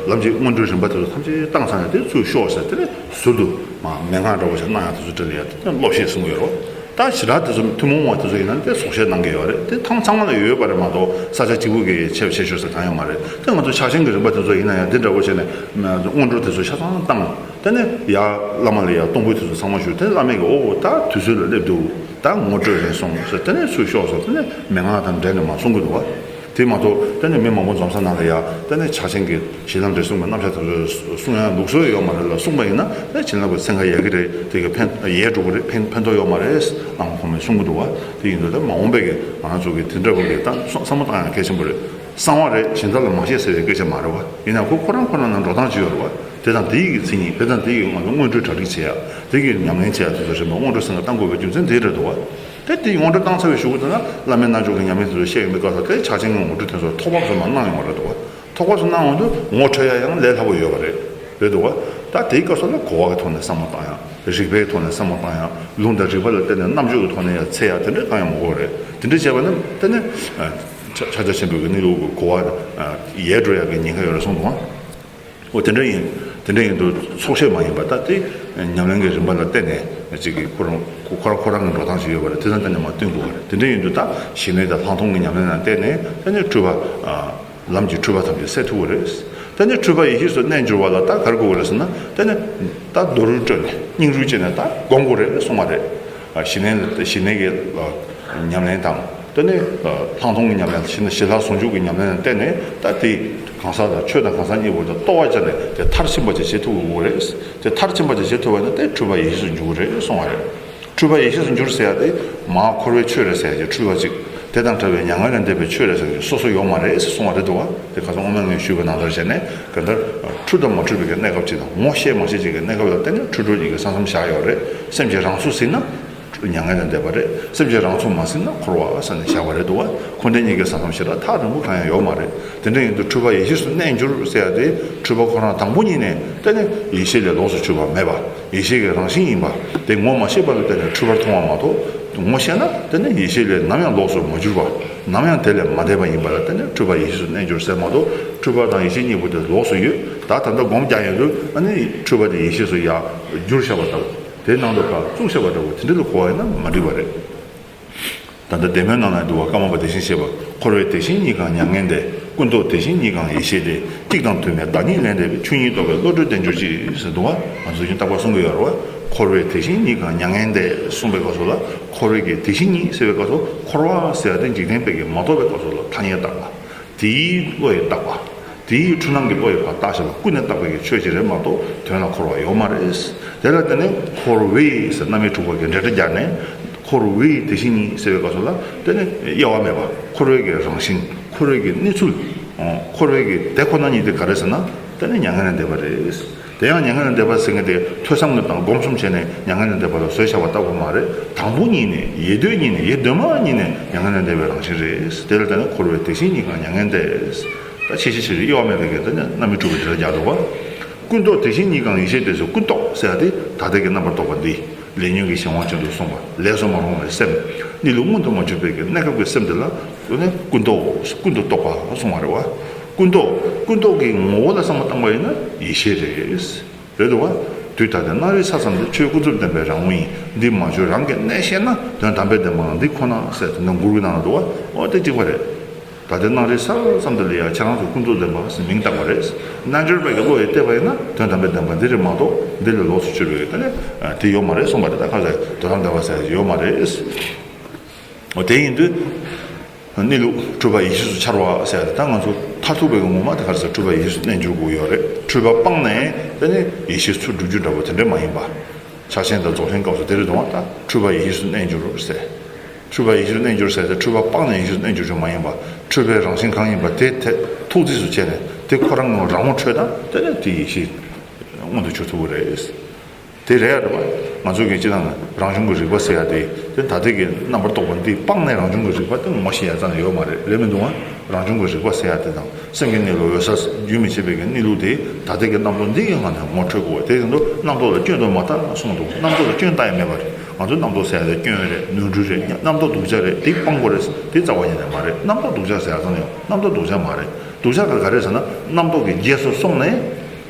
ལམ་གྱི་སྔོན་འགྲོའི་རིམ་པ་དེ་ཚོ་ཐམས་ཅད་བཏང་ཚར་ནས་དེ་ཚུར་ཤོག་ཟེར། དེ་ནས་ཟུར་དུ་མ་མན་ངག་འདྲ་བོ་ཞིག་གནང་ཡག་དེ་ཚོ་འདྲ་ལ་ཡ་དེ་སློབ་བཤད་གསུང་གི་ཡོད་རེད། ད་ཞེ་དྲག་དེ་ཚོ་ཐུན་མོང་བ་དེ་ཚོ་ཡིན་ན་དེ་ཚོགས་བཤད་གནང་གི་ཡོད་རེད། དེ་ཐང་ཚང་མ་ལ་ཡོད་ཡོད་པ་རེད་མ་གཏོགས་ས་ཆ་གཅིག་པུ་གི་ཆེ་བ་ཆེ་ཤོས་ཟེར་གང་ཡང་མ་རེད། དེ་ང་ཚོ་ཕྱག་ཆེན་གྱི་རིམ་པ་དེ་ཚོ་ཡིན་ན་ཡང་དེ་འདྲ་བོ་བྱས་ནས་སྔོན་འགྲོ་དེ་ཚོ་ཆ་ཚང་བཏང་། དེ་ནས་ཡར་བླ་མ་ལ་ཡར་གཏོང་ཕོད་དེ་ཚོ་ཚང་མ་ཞུས། དེ་བླ་མས་ཀྱི་ཨོ་ད་དུས་ཚོད་ལ་སླེབས་འདུག་ད་ངོ་སྤྲོད་རན་སོང་ཟེར། དེ་ནས་ཚུར་ཤོག་ཟེར། དེ་ནས་མན་ངག་དང་འབྲེལ་ནས་མར་གསུང་གི་འདུག་བ། དེ་མ་གཏོགས་དེ་ནས་མི་མང་པོ་འཛོམས་ས་ནང་ལ་ཡ་དེ་ནས་ཕྱག་ཆེན་གྱི་གཞི་ལམ་འབྲས་གསུངས་པའི་རྣམ་གཞག་དེ་ཚོ་གསུང་ཡ་ལུགས་སྲོལ་ཡོད་མ་རེད་ལ། གསུངས་པ་ཡིན་ན་དེ་བྱིན་རླབས་ཀྱི་ཚན་ཁ་ཡལ་གྱི་རེད། དེ་གི་ཕན་ཡལ་འགྲོ་གི་རེད། ཕན་ཕན་ཐོགས་ཡོད་མ་རེད། བླ་མ་ཁོ་མོས་གསུང་གི་འདུག་བ། དེ་ཡིན་དུས་ད་མ་འོངས་པའི་གི་ང་རང་ཚོ་གི་དེ་འདྲ་བོ་གི་ད་བསམ་བློ་བཏང་ཡ་གལ་ཆེན་པོ་རེད། གསང་བ་རེད། སྦྱིན་བདག་ལ་མ་བཤད་ཟེར་བའི་སྐད་ཆ་མ་རེད་བ། ཡིན་ན་ཁོ་ཁོ་རང་ཁོ་རང་ནང་འགྲོ་སྟངས་ཅིག་ཡོད་རེད་བ། དེ་དང་དེ་ཡི་གི་མཚན་ཉིད། དེ་དང་དེ་ཡི་ང་ཚོ་སྔོན་འགྲོའི་གྲ་སྒྲིག་བྱེད་ཡ། དེ་གི་ཉམས་ལེན་བྱེད་ཡ་དེ་ཚོ་རིམ་པ་སྔོན་འགྲོ་ཟེར་ན་བཏང་དགོས་པའི་རྒྱུ་མཚན་དེ་རེད་འདུག་བ། དེ་དེ་སྔོན་འགྲོ་བཏང་ཚར་བའི་གཞུག་གུ་དེ་ན་བླ་མའི་རྣལ་འབྱོར་གྱི་ཉམས་ལེན་དེ་ཚོ་བཤད་ཡོང་པའི་སྐབས་སུ་དེ་ཕྱག་ཆེན་གྱི་ངོ་སྤྲོད་དེ་ཚོ་ཐོག་བབས་སུ་མ་གནང་ཡོང་བ་རེད་འདུག་བ། ཐོག་བབས་སུ་གནང་ཡོང་དུས་ངོ་འཕྲོད་ཡ་ཡང་ལས་སླ་པོ་ཡོད་པ་རེད། རེད་འདུག་བ། ད་དེའི་སྐབས་སུ་ལ་གོ་བ་གི་ཐོག་ནས་བསམ་བློ་བཏང་ཡ། རིགས་པའི་ཐོག་ནས་བསམ་བློ་བཏང་ཡ། ལུང་དང་རིགས་པ་ལ་བརྟེན་ནས་རྣམ་དཔྱོད་ཀྱི་ཐོག་ནས་ཡ་འཚོལ་ཡ་དེ་འདྲ་གང་ཡང་མི་དགོས་པ་རེད། དེ་འདྲ་བྱས་པ་ན་དེ་ནི་ཕྱག་རྒྱ་ཆེན་པོའི་གི་གནས་ལུགས་ཀྱི་གོ་བ་ཡལ་འགྲོ་ཡ་གི་ཉེན་ཁ་ཡོད་རེད་གསུངས་འདུག་བ། འོ་དེ་འདྲ་ཡིན། དེ་འདྲ་ཡིན་དུས་ཚོགས་བཤད་མ་ཡིན་པ་ད་དེ་ཉམས་ལེན་གྱི་རིམ་པ་ལ་བརྟེན་ནས་ཅིག་གི་ཁོ་རང་ཁོ་ཁོ་རང་ཁོ་རང་གི་འགྲོ་སྟངས་ཤིག་ཡོད་པ་རེད། དེ་ཚོ་བརྟེན་ནས་མར་སྟོན་དགོས་པ་རེད། དེ་འདྲ་ཡིན་དུས་ད་ཞི་གནས་དང་ལྷག་མཐོང་གི་ཉམས་ལེན་ལ་བརྟེན་ནས་དེ་ནས་འཁྲུལ་པ། ལམ་གྱི་འཁྲུལ་པ་ཐམས་ཅད་སེལ་ཐུབ་ཀྱི་རེད། དེ་ནས་འཁྲུལ་པ་ཡེ་ཤེས་སུ་གནས་འགྱུར་བ་ལ་ད་ག་རེ་དགོས་ཀྱི་རེད་ཟེར་ན། དེ་ནས་ད་རྡོ་རུལ་སྤྲོད་ནས་སྙིང་རུལ་བཅད་ནས་ད་སྒོམ་དགོས་རེད་གསུངས་པ་རེད། ཞི་གནས་ཞི་གནས་ཀྱི་ཉམས་ལེན་དང་། དེ་ནས་ལྷག་མཐོང་གི་ཉམས་ལེན། ཞི་གནས་ཞི་ལྷག་ཟུང་འཇུག་གི་ཉམས་ལེན་ལ་བརྟེན་ནས་ད་དེ་གང་ཟག་དང་ཆོས་དང་གང་ཟག་གཉིས་བར་དུ་རྟོག་པ་སྦྱར་ནས་དེ་མཐར་ཕྱིན་པ་ཅིག་བྱེད་ཐུབ་ཀྱི་རེད། དེ་མཐར་ཕྱིན་པ་ཅིག་བྱེད་ཐུབ་པ་ན་དེ་འཁྲུལ་པ་ཡེ་ཤེས་སུ་འགྱུར་གྱི་རེད་གསུངས་པ་རེད། འཁྲུལ་པ་ཡེ་ཤེས་སུ་འགྱུར་ཟེར་ཡ་དེ་མར་འཁོར་བའི་ཆོས་རེད་ཟེར་ཡ་ཅིག་འཁྲུལ་པ་ཅིག་དེ་དང་བྲལ་བའི་མྱ་ངན་ལས་འདས་པའི་ཆོས་རེད་ཟེར་ཡ་སོ་སོ་ཡོད་མ་རེད་ཟེར་གསུངས་པ་རེད་འདུག་བ། དེ་ཁ་སང་སྔོན་མ་ངས་ཞུས་པ་ནང་ལྟར་བྱས་ནས་གང་ལྟར་འཁྲུལ་དང་མ་འཁྲུལ་བའི་གི་གནས་སྐབས་ཅིག་དང་ངོ་ཤེས་མ་ཤེས་ཅིག་གི་གནས་སྐབས་ལ་བརྟེན་ནས་འཁྲུལ་གྲོལ་གཉིས་ཀྱི་ས་མཚམས་བཞག་ཡོད་རེད། སེམས་ཀྱི་རང་ཚུགས་ཟིན་ན་མྱ་ངན་ལས་འདས་པ་རེད། སེམས་ཀྱི་རང་ཚུགས་མ་ཟིན་ན་འཁོར་བ་ཟེར་ནས་བཞག་པ་རེད་འདུག་བ། འཁོར་འདས་གཉིས་ཀྱི་ས་མཚམས་ཞེ་དྲག་ཐག་རིང་པོ་གང་ཡང་ཡོད་མ་རེད། དེ་འདྲ་ཡིན་དུས་འཁྲུལ་པ་ཡེ་ཤེས་སུ་གནས་འགྱུར་ཟེར་ཡ་དེ་འཁྲུལ་པ་ཁོ་རང་དང་པོ་ཉིད་ནས་དེ་ནི་ཡེ་ཤེས་ལས་ལོགས་སུ་གྱུར་པ་མེད་པ། ཡེ་ཤེས་ཀྱི་རང་བཞིན་ཡིན་པ་དེ་ངོ་མ་ཤེས་པ་ལ་བརྟེན་ནས་འཁྲུལ་པར་མཐོང་བ་མ་གཏོགས། ངོ་ཤེས་ན་དེ་ནི་ཡེ་ཤེས་ལས་ནམ་ཡང་ལོགས་སུ་མ་གྱུར་པ། ནམ་ཡང་དེ་ལས་མ་འདས་པ་ཡིན་པ་ལ་བརྟེན་ནས་འཁྲུལ་པ་ཡེ་ཤེས་སུ་གནས་འགྱུར་ཟེར་མ་གཏོགས། འཁྲུལ་པ་དང་ཡེ་ཤེས་གཉིས་པོ་དེ་ལོགས་སུ་ཡོད། ད་ད་ལྟ་སྒོམ་རྒྱག་ཡོང་དུས་ཨ་ནི་འཁྲུལ་པ་དེ་ཡེ་ཤེས་སུ་ཡར་བསྒྱུར་བཞག་པ་ལྟ་བུ། དེ་ནང་དུ་ཕར་བཙུགས་བཞག་པ་ལྟ་བུ་དེ་འདྲ་ལ་གོ་བ་ཡིན་ན་མ་འགྲིག་པ་རེད། ད་ལྟ་བདེ་སྨོན་ནང་ན་འདུག་བ། ཀརྨ་པ་དེ་བཞིན་གཤེགས་པ། འཁོར་བའི་དེ་བཞིན་ཉིད་གང་མྱ་ངན་འདས། ཀུན་རྟོག་དེ་བཞིན་ཉིད་གང་ཡེ་ཤེས་ཏེ། གཅིག་དང་དུ་མའི་བདག་ཉིད་ལས་འདས་པའི། ཆོས་ཉིད་རྟོགས་པའི་བློ་གྲོས་ལྡན་གྱུར་ཅིག་ཟེར་འདུག་བ། ང་ཚོ་ཡིན་རྟག་པར་གསུང་གི་ཡོད་རེད་བ། འཁོར་བའི་དེ་བཞིན་ཉིད་གང་མྱ་ངན་འདས་གསུངས་པའི་སྐབས་སུ་ལ། འཁོར་བའི་གི་དེ་བཞིན་ཉིད་ཟེར་བའི་སྐབས་སུ་འཁོར་བ་ཟེར་ཡ་དེ་འཇིག་རྟེན་པའི་གི་མ་རྟོགས་པའི་སྐབས་སུ་ལ་ཐ་སྙད་བཏགས་པ། དེའི་བློ་ཡིས་བཏགས་པ། དེའི་འཁྲུལ་སྣང་གི་བློ་ཡིས་ཕར་བཏགས་བཞག་པ་ཀུན་ནས་བཏགས་པའི་གི་ཆོས་ཅིག་རེད་མ་གཏོགས་དོན་ལ་འཁོར་བ་ཡོད་མ་རེད། དེ་ལ་བརྟེན་ནས་འཁོར་བའི་ཟེར་རྣམ་དབྱེ་དྲུག་པ་གི་འབྲེལ་སྒྲ་སྦྱར་ནས། འཁོར་བའི་དེ་བཞིན་ཉིད་ཟེར་བའི་སྐབས་སུ་ལ་དེ་ནི་དབྱེ་བ་མེད་པ། འཁོར་བའི་གི་རང་བཞིན། འཁོར་བའི་གི་གནས་ཚུལ། འཁོར་བའི་གི་དེ་ཁོ་ན་ཉིད་དེ་ག་རེ་ཟེར་ན། དེ་ནི་མྱ་ངན་ལས་འདས་པ་རེད། དེ་ཡང་མྱ་ངན་ལས་འདས་པ་ཟེར་མཁན་དེ་ཐོས་བསམ་གྱི་དང་སྒོམ་གསུམ་བྱས་ནས་མྱ་ངན་ལས་འདས་པ་ལ་བཟོས་བཞག་པ་ལྟ་བུ་མ་རེད། དང་པོ་ཉིད་ནས་ཡེ་གདོད་ཉིད་ནས་ཡེ་གདོད་མ་ཉིད་ནས་མྱ་ངན་ལས་འདས་པའི་རང་བཞིན་རེད། དེ་ལ་བརྟེན་ནས་འཁོར་བའི་དེ་བཞིན་ཉིད་གང་མྱ་ངན་འདས། ད་ཕྱི་ཕྱི་ཕྱི་རེད། དབྱེ་བ་མེད་པའི་གི་དེ་ནི་རྣམ་དབྱེ་དྲུག་པའི་འབྲེལ་སྒྲ་རྒྱག་འདུག་བ། ཀུན་རྟོག་དེ་བཞིན་ཉིད་གང་ཡེ་ཤེས་ཏེ་ཟེར། ཀུན་རྟོག་ཟེར་ཡ་དེ་ད་ལྟའི་གི་རྣམ་པར་རྟོག་པ་འདི། ལས་ཉོན་གྱི་གཞན་དབང་ཅན་དུ་སོང་བ། ལས་སུ་མ་རུང་བའི་སེམས། གནས་ལུགས་མངོན་དུ་མ་གྱུར་པའི་གི་གནས་སྐབས་ཀྱི་སེམས་དེ་ལ་ཀུན་རྟོག་ཀུན་ཏུ་རྟོག་པ་གསུངས་པ་རེད་བ། ཀུན་རྟོག་ཀུན་རྟོག་གི་ངོ་བོ་ལ་བསམ་བློ་བཏང་པ་ཡིན་ན་ཡེ་ཤེས་རེད། རེད་འདུག་བ། དུས་ད་ལྟའི་སྣང་རིག་ས་ཙམ་དུ་ཆོས་ཀུན་རྫོབ་བདེན་པའི་རང་ངོ་ཡིན། འདི་མ་བྱོས་རང་གི་གནས་ཤེས་ན། དོན་དམ་པའི་བདེན་པའང་འདི་ཁོ་ན་ཟེར་དེ་ནས་མགུར་གྱི་ནང་ལ་འདུག་བ། འོ་དེ་གཅིག་པ་རེད། ད་ལྟའི་སྣང་རིག་ས་ཙམ་དུ་ལ་ཡང་ཁྱེད་རང་ཚོས་ཀུན་རྫོབ་བདེན་པ་ཟེར་མིང་བཏགས་པ་རེད། རྣལ་འབྱོར་པའི་གི་བློ་ཡིས་བལྟས་པ་ཡིན་ན་དོན་དམ་པའི་བདེན་པ་འདི་རེད་མ་གཏོགས་འདི་ལས་ལོགས་སུ་གྱུར་པའི་གི་ད་ནི་དེ་ཡོད་མ་རེད་གསུངས་པ་རེད། ད་ཁ་ཟེར་དོན་དམ་བདེན་པ་ཟེར་ཡོད་མ་རེད། འོ་དེ་ཡིན་དུས། གནས་ལུགས་འཁྲུལ་པ་ཡེ་ཤེས་སུ་འཆར་བ་ཟེར་ཡ་དེ་ད་ང་ཚོ་མཐར་ཐུག་པའི་ངོ་མ་དེ་ག་རེ་ཟེར། འཁྲུལ་པ་ཡེ་ཤེས་སུ་གནས་འགྱུར་དགོས་ཡོད་རེད། འཁྲུལ་པ་སྤངས་ནས་དེ་ནས་ཡེ་ཤེས་ཚུར་སྒྲུབ་རྒྱུ་འདྲ་པོ་དེ་འདྲ་མ་ཡིན་པ། ཕྱག་ཆེན་དང་རྫོགས་ཆེན་སྐབས་སུ་དེ་རེད་འདུག་བ། ད་འཁྲུལ་པ་ཡེ་ཤེས་སུ་གནས་འགྱུར་ཟེར། འཁྲུལ་པ་ཡེ་ཤེས་སུ་གནས་འགྱུར་ཟེར་ཏེ་འཁྲུལ་པ་སྤངས་ནས་ཡེ་ཤེས་སུ་གནས་འགྱུར་རྒྱུ་མ་ཡིན་པ། འཁྲུལ་པའི་རང་བཞིན་གང་ཡིན་པ་དེ་ཐེ་ཐུགས་རྫས་སུ་བྱས་ནས་དེ་ཁོ་རང་ངོ་རང་ངོ་འཕྲོད་ན་དེ་ནས་དེ་ཡེ་ཤེས་མངོན་དུ་གྱུར་ཐུབ་ཀྱི་རེད། དེ་རེད་ཡ་རེད་པ། ང་ཚོ་གི་སྤྱི་བཏང་རང་བྱུང་གི་རིག་པ་ཟེར་ཡ་དེ་དེ་ད་ལྟའི་གི་རྣམ་པར་རྟོག་པ་འདི་སྤངས་ནས་རང་བྱུང་གི་རིག་པ་དེ་ངོ་ཤེས་ཡ་རྩ་ནས་ཡོད་མ་རེད། རེད་མི་འདུག་ཨ། རང་བྱུང་གི་རིག་པ་ཟེར་ཡ་དེ་དང་སེམས་ཀྱི་གནས་ལུགས་འོད་གསལ་རྒྱུན་མི་འཆད་པའི་གི་གནས་ལུགས་དེ་ད་ལྟའི་གི་རྣམ་རྟོག་འདི་གི་ངང་ནས་ངོ་འཕྲོད་དགོས། དེ་ཡིན་དུས་རྣམ་རྟོག་ལ་སྐྱོན་དུ་མ་ལྟ་གསུངས་འདུག་རྣམ་རྟོག་ལ་སྐྱོན་ལྟ་ཡ་མེད་པ་རེད། ང་ཚོས་རྣམ་རྟོག་ཟེར་ཡ་དེ་སྐྱོན་རེད། ནོར་འཁྲུལ་རེད། རྣམ་རྟོག་སྡུག་ཅག་རེད། དེ་སྤང་དགོས་རེད། དེ་རྩ་བ་ཉིད་ནས་མ་རེད། རྣམ་རྟོག་སྡུག་ཅག་ཟེར་ཡ་རྩ་ནས་ཡོད། རྣམ་རྟོག་སྡུག་ཅག་མ་རེད། སྡུག་ཅག་ག་ག་རེ་ཟེར་ན། རྣམ་རྟོག་གི་རྗེས་སུ་སོང་ནས།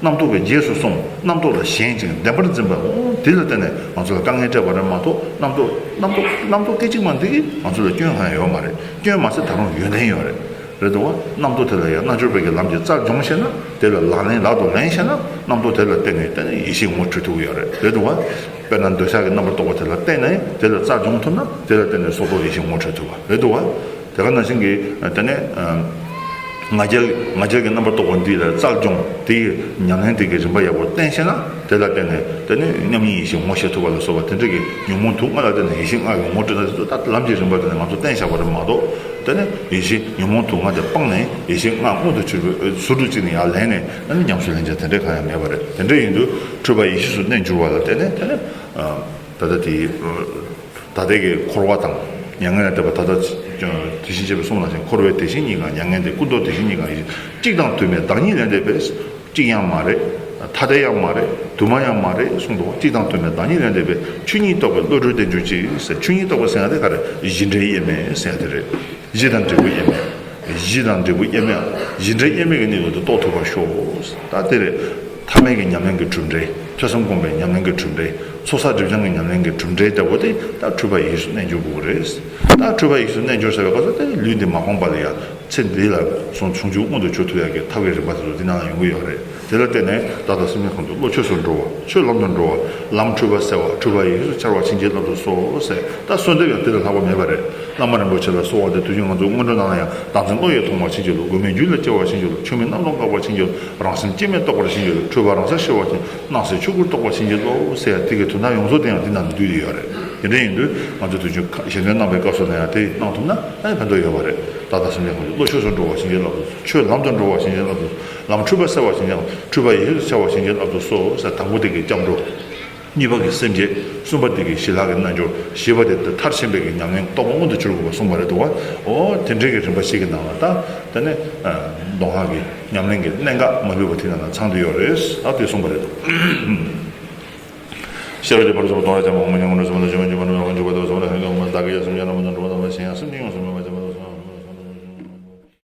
རྣམ་རྟོག་གི་རྗེས་སུ་སོང་། རྣམ་རྟོག་ལ་ཞེན་ཅིང་བདེན་པར་འཛིན་པ། འོ་དེ་ལ་བརྟེན་ནས་ང་ཚོ་ལ་དཀའ་ངལ་འཕྲད་པ་རེད་མ་གཏོགས། རྣམ་རྟོག་རྣམ་རྟོག་རྣམ་རྟོག་སྐད་ཅིག་མ་འདི་གིས་ང་ཚོ་ལ་སྐྱོན་གང་ཡང་ཡོད་མ་རེད། སྐྱོན་མ་ཟད་ད་རུང་ཡོན་ཏན་ཡོད་རེད། རེད་འདུག་བ། རྣམ་རྟོག་དེ་ལ་ཡང་རྣལ་འབྱོར་པའི་གི་ལམ་གྱིས་རྩལ་སྦྱོང་ཤེས་ན། དེ་ལ་ལག་ལེན་ལག་ཏུ་ལེན་ཤེས་ན། རྣམ་རྟོག་དེ་ལ་བརྟེན་ནས་བརྟེན་ནས་ཡེ་ཤེས་ངོ་འཕྲོད་ཐུབ་ཀྱི་ཡོད་རེད། རེད་འདུག་བ། དཔེར་ན་འདོད་ཆགས་ཀྱི་རྣམ་པར་རྟོག་པ་དེ་ལ་བརྟེན་ནས་དེ་ལ་རྩལ་སྦྱོང་ཐུབ་ན། དེ་ལ་བརྟེན་ནས་སོར་རྟོག་ཡེ་ཤེས་ངོ་འཕྲོད་ཐུབ་པ་རེད་འདུག་བ། དེ་ག་ནང་བཞིན་གྱི་དེ་ནས་ང་རྒྱལ་ང་རྒྱལ་གྱི་རྣམ་པར་རྟོག་པ་འདི་ལ་རྩལ་སྦྱོང་། དེ་ཡི་ཉམས་ལེན་དེ་གི་རིམ་པ་ཡག་པོ་བསྟེན་ཤེས་ན། དེ་ལ་བརྟེན་ནས་དེ་ནས་མཉམ་ཉིད་ཡེ་ཤེས་ངོ་ཤེས་ཐུབ་པ་ལ་སོགས་པ་དེ་འདྲ་གི་ཉོན་མོངས་དུག་ལྔ་ལ་བརྟེན་ནས་ཡེ་ཤེས་ལྔ་གི་ངོ་སྤྲོད་ན། དེ་ཚོ་ད་ལམ་གྱི་རིམ་པ་དེ་ནས་ང་ཚོ་བསྟེན་བཞག་པ་རེད་མ་གཏོགས། དེ་ནས་ཡེ་ཤེས་ཉོན་མོངས་དུག་ལྔ་དེ་སྤངས་ནས་ཡེ་ཤེས་ལྔ་མངོན་དུ་གྱུར་པའི་ཟུར་དུ་བཅུག་ནས་ཡར་ལེན་ནས་ཨ་ནི་ཉམས་སུ་ལེན་བྱ་དེ་འདྲ་གང་ཡང་མེད་པ་རེད། དེ་འདྲ་ཡིན་དུས་འཁྲུལ་པ་ཡེ་ཤེས་སུ་གནས་འགྱུར་བ་ལ་བརྟེན་ནས། དེ་ནས་ད་ལྟ་དེ། ད་ལྟའི་གི་འཁོར་བ་དང་མྱ་ངན་ལས་འདས་པ། ད་ལྟ་དེ་བཞིན་གཤེགས་པའི་གསུང་ནང་བཞིན། འཁོར་བའི་དེ་བཞིན་ཉིད་ཀྱང་མྱ་ངན་འདས། ཀུན་རྟོག་དེ་བཞིན་ཉིད་ཀྱང་ཡེ་ཤེས། གཅིག་དང་དུ་མའི་བདག་ཉིད་ལས་འདས་པས། གཅིག་ཡང་མ་རེད། ཐ་དད་ཡང་མ་རེད། དུ་མ་ཡང་མ་རེད་གསུངས་འདུག། གཅིག་དང་དུ་མའི་བདག་ཉིད་ལས་འདས་པས། ཆོས་ཉིད་རྟོགས་པའི་བློ་གྲོས་ལྡན་གྱུར་ཅིག་ཟེར། ཆོས་ཉིད་རྟོགས་པ་ཟེར་ཡ་དེ་ག་རེ། གཞི་འབྲས་དབྱེར་མེད་ཟེར་ཡ་དེ་རེད། གཞི་དང་འབྲས་བུ་དབྱེར་མེད། གཞི་དང་འབྲས་བུ་དབྱེར་མེད། གཞི་འབྲས་དབྱེར་མེད་ཀྱི་གནས་ལུགས་དེ་རྟོགས་ཐུབ་པར་ཤོག། ད་དེ་རེད། ཐ་མལ་གྱི་ཉམས་ལེན་གྱི་གྲུབ་འབྲས། ཐོས་བསམ་སྒོམ་པའི་ཉམས་ལེན་གྱི་གྲུབ་འབྲས། ཚོགས་བསགས་སྒྲིབ་སྦྱང་གི་ཉམས་ལེན་གྱི་གྲུབ་འབྲས་ལྟ་བུ་དེ་ད་འཁྲུལ་པ་ཡེ་ཤེས་སུ་གནས་འགྱུར་དགོས་ཀྱི་རེད། ད་འཁྲུལ་པ་ཡེ་ཤེས་སུ་གནས་འགྱུར་ཟེར་བའི་སྐབས་སུ་དེ་ལུས་འདི་མ་གོམས་པ་ལ་ཡང་། ཚེ་འདི་ལ་སོང་བྱུང་རྒྱུ་མངོན་དུ་གྱུར་ཐུབ་ཡག་གི་ཐབས་ཀྱི་རིམ་པ་དེ་ཚོ་འདི་ནང་ལ་ཡོང་གི་ཡོད་རེད། དེ་ལ་བརྟེན་ནས་བདག་དང་སེམས་ཅན་གང་དུ་བློ་ཆོས་སུ་འགྲོ་བ། ཆོས་ལམ་དུ་འགྲོ་བ། ལམ་འཁྲུལ་པ་སེལ་བ། འཁྲུལ་པ་ཡེ་ཤེས་སུ་འཆར་བ་བྱིན་གྱིས་བརླབ་ཏུ་གསོལ་ཟེར། ད་གསོལ་འདེབས་ཡང་དེ་ལས་ལྷག་པ་མེད་པ་རེད། བླ་མ་རིན་པོ་ཆེ་ལ་གསོལ་བ་འདེབས། དུས་རྒྱུན་ང་ཚོ་སྔོན་འགྲོ་ནང་ལ་ཡང་། བདག་འཛིན་བློ་ཡིས་ཐོངས་པར་བྱིན་གྱིས་རློབས། མགོན་མེད་རྒྱུད་ལ་སྐྱེ་བར་བྱིན་གྱིས་རློབས། ཆོས་མེད་རྣམ་རྟོག་འགག་པར་བྱིན་གྱིས་རློབས། རང་སེམས་སྐྱེ་མེད་རྟོགས་པར་བྱིན་གྱིས་རློབས། འཁྲུལ་པ་རང་སར་ཤེས་པར་བྱིན། སྣང་སྲིད་ཆོས་སྐུར་རྟོགས་པར་བྱིན་གྱིས་རློབས་ཟེར་ཡ་དེ་གི་དོན་དག་ཡོངས་རྫོགས་དེ་ཡང་འདི་ནང་འདུས་ཏེ་ཡོད་རེད། དེ་འདྲ་ཡིན་དུས་ང་ཚོ་དུས་རྒྱུན་ཞལ་འདོན་གནང་བའི་སྐབས་སུ་ལ་ཡང་དེ་གནང་ཐུབ་ན་ཨ་ནི་ཕན་ཐོགས་ཡོད་པ་རེད། བདག་དང་སེམས་ཅན་གང་དུ། བློ་ཆོས་སུ་འགྲོ་བར་བྱིན་གྱིས་བརླབ་ཏུ། ཆོས་ལམ་དུ་འགྲོ་བར་བྱིན་གྱིས་བརླབ་ཏུ། ལམ་འཁྲུལ་པ་སེལ་བར་བྱིན་གྱིས་བརླབ་ཏུ། འཁྲུལ་པ་ཡེ་ཤེས་སུ་འཆར་བར་བྱིན་གྱིས་བརླབ་ཏུ་གསོལ་ཟེར། དང་པོ་དེ་གི་སྐྱབས་འགྲོ། གཉིས་པ་གི་སེམས་བསྐྱེད། གསུམ་པ་དེ་གི་ཞི་ལྷག་གི་རྣལ་འབྱོར། བཞི་པ་དེ་དེ་མཐར་ཕྱིན་པའི་གི་ཉམས་ལེན་རྟོགས་པ་མངོན་དུ་གྱུར་དགོས་པ་གསུངས་པ་རེད་འདུག་བ། འོ་དེ་འདྲའི་གི་རིམ་པ་ཞིག་གི་ནང་ལ་ད་དེ་ནས་མདོ་སྔགས་ཀྱི་ཉམས་ལེན་གྱི་གནད་འགག་མ་ལུས་པ་དེ་ནང་ལ་ཚང་བསྡད་ཡོད་རེད། ད་དེ་གསུངས་པ་རེད་འདུག། ཤེས་རབ་ཀྱི་ཕ་རོལ་ཏུ་ཕྱིན་པ་སྟོང་ར་ཅན་མ་འོངས་པ་ཉིད་ཀུན་ཏུ་གསལ་བ་ལ་ཞེན་པ་ནི་འཇུག་པ་ནི་མེད་པ་འཇུག་པ་དང་གསུམ་ལ་ཧེ་མ་བདག་གི་ཡ་སེམས་ཅན་རྣམས་དང་འགྲོ་བ་དང་མ་ཞེན་ཡང་སེམས་ཅན་ཡོངས་སུ་སྨིན་པ་ཅན།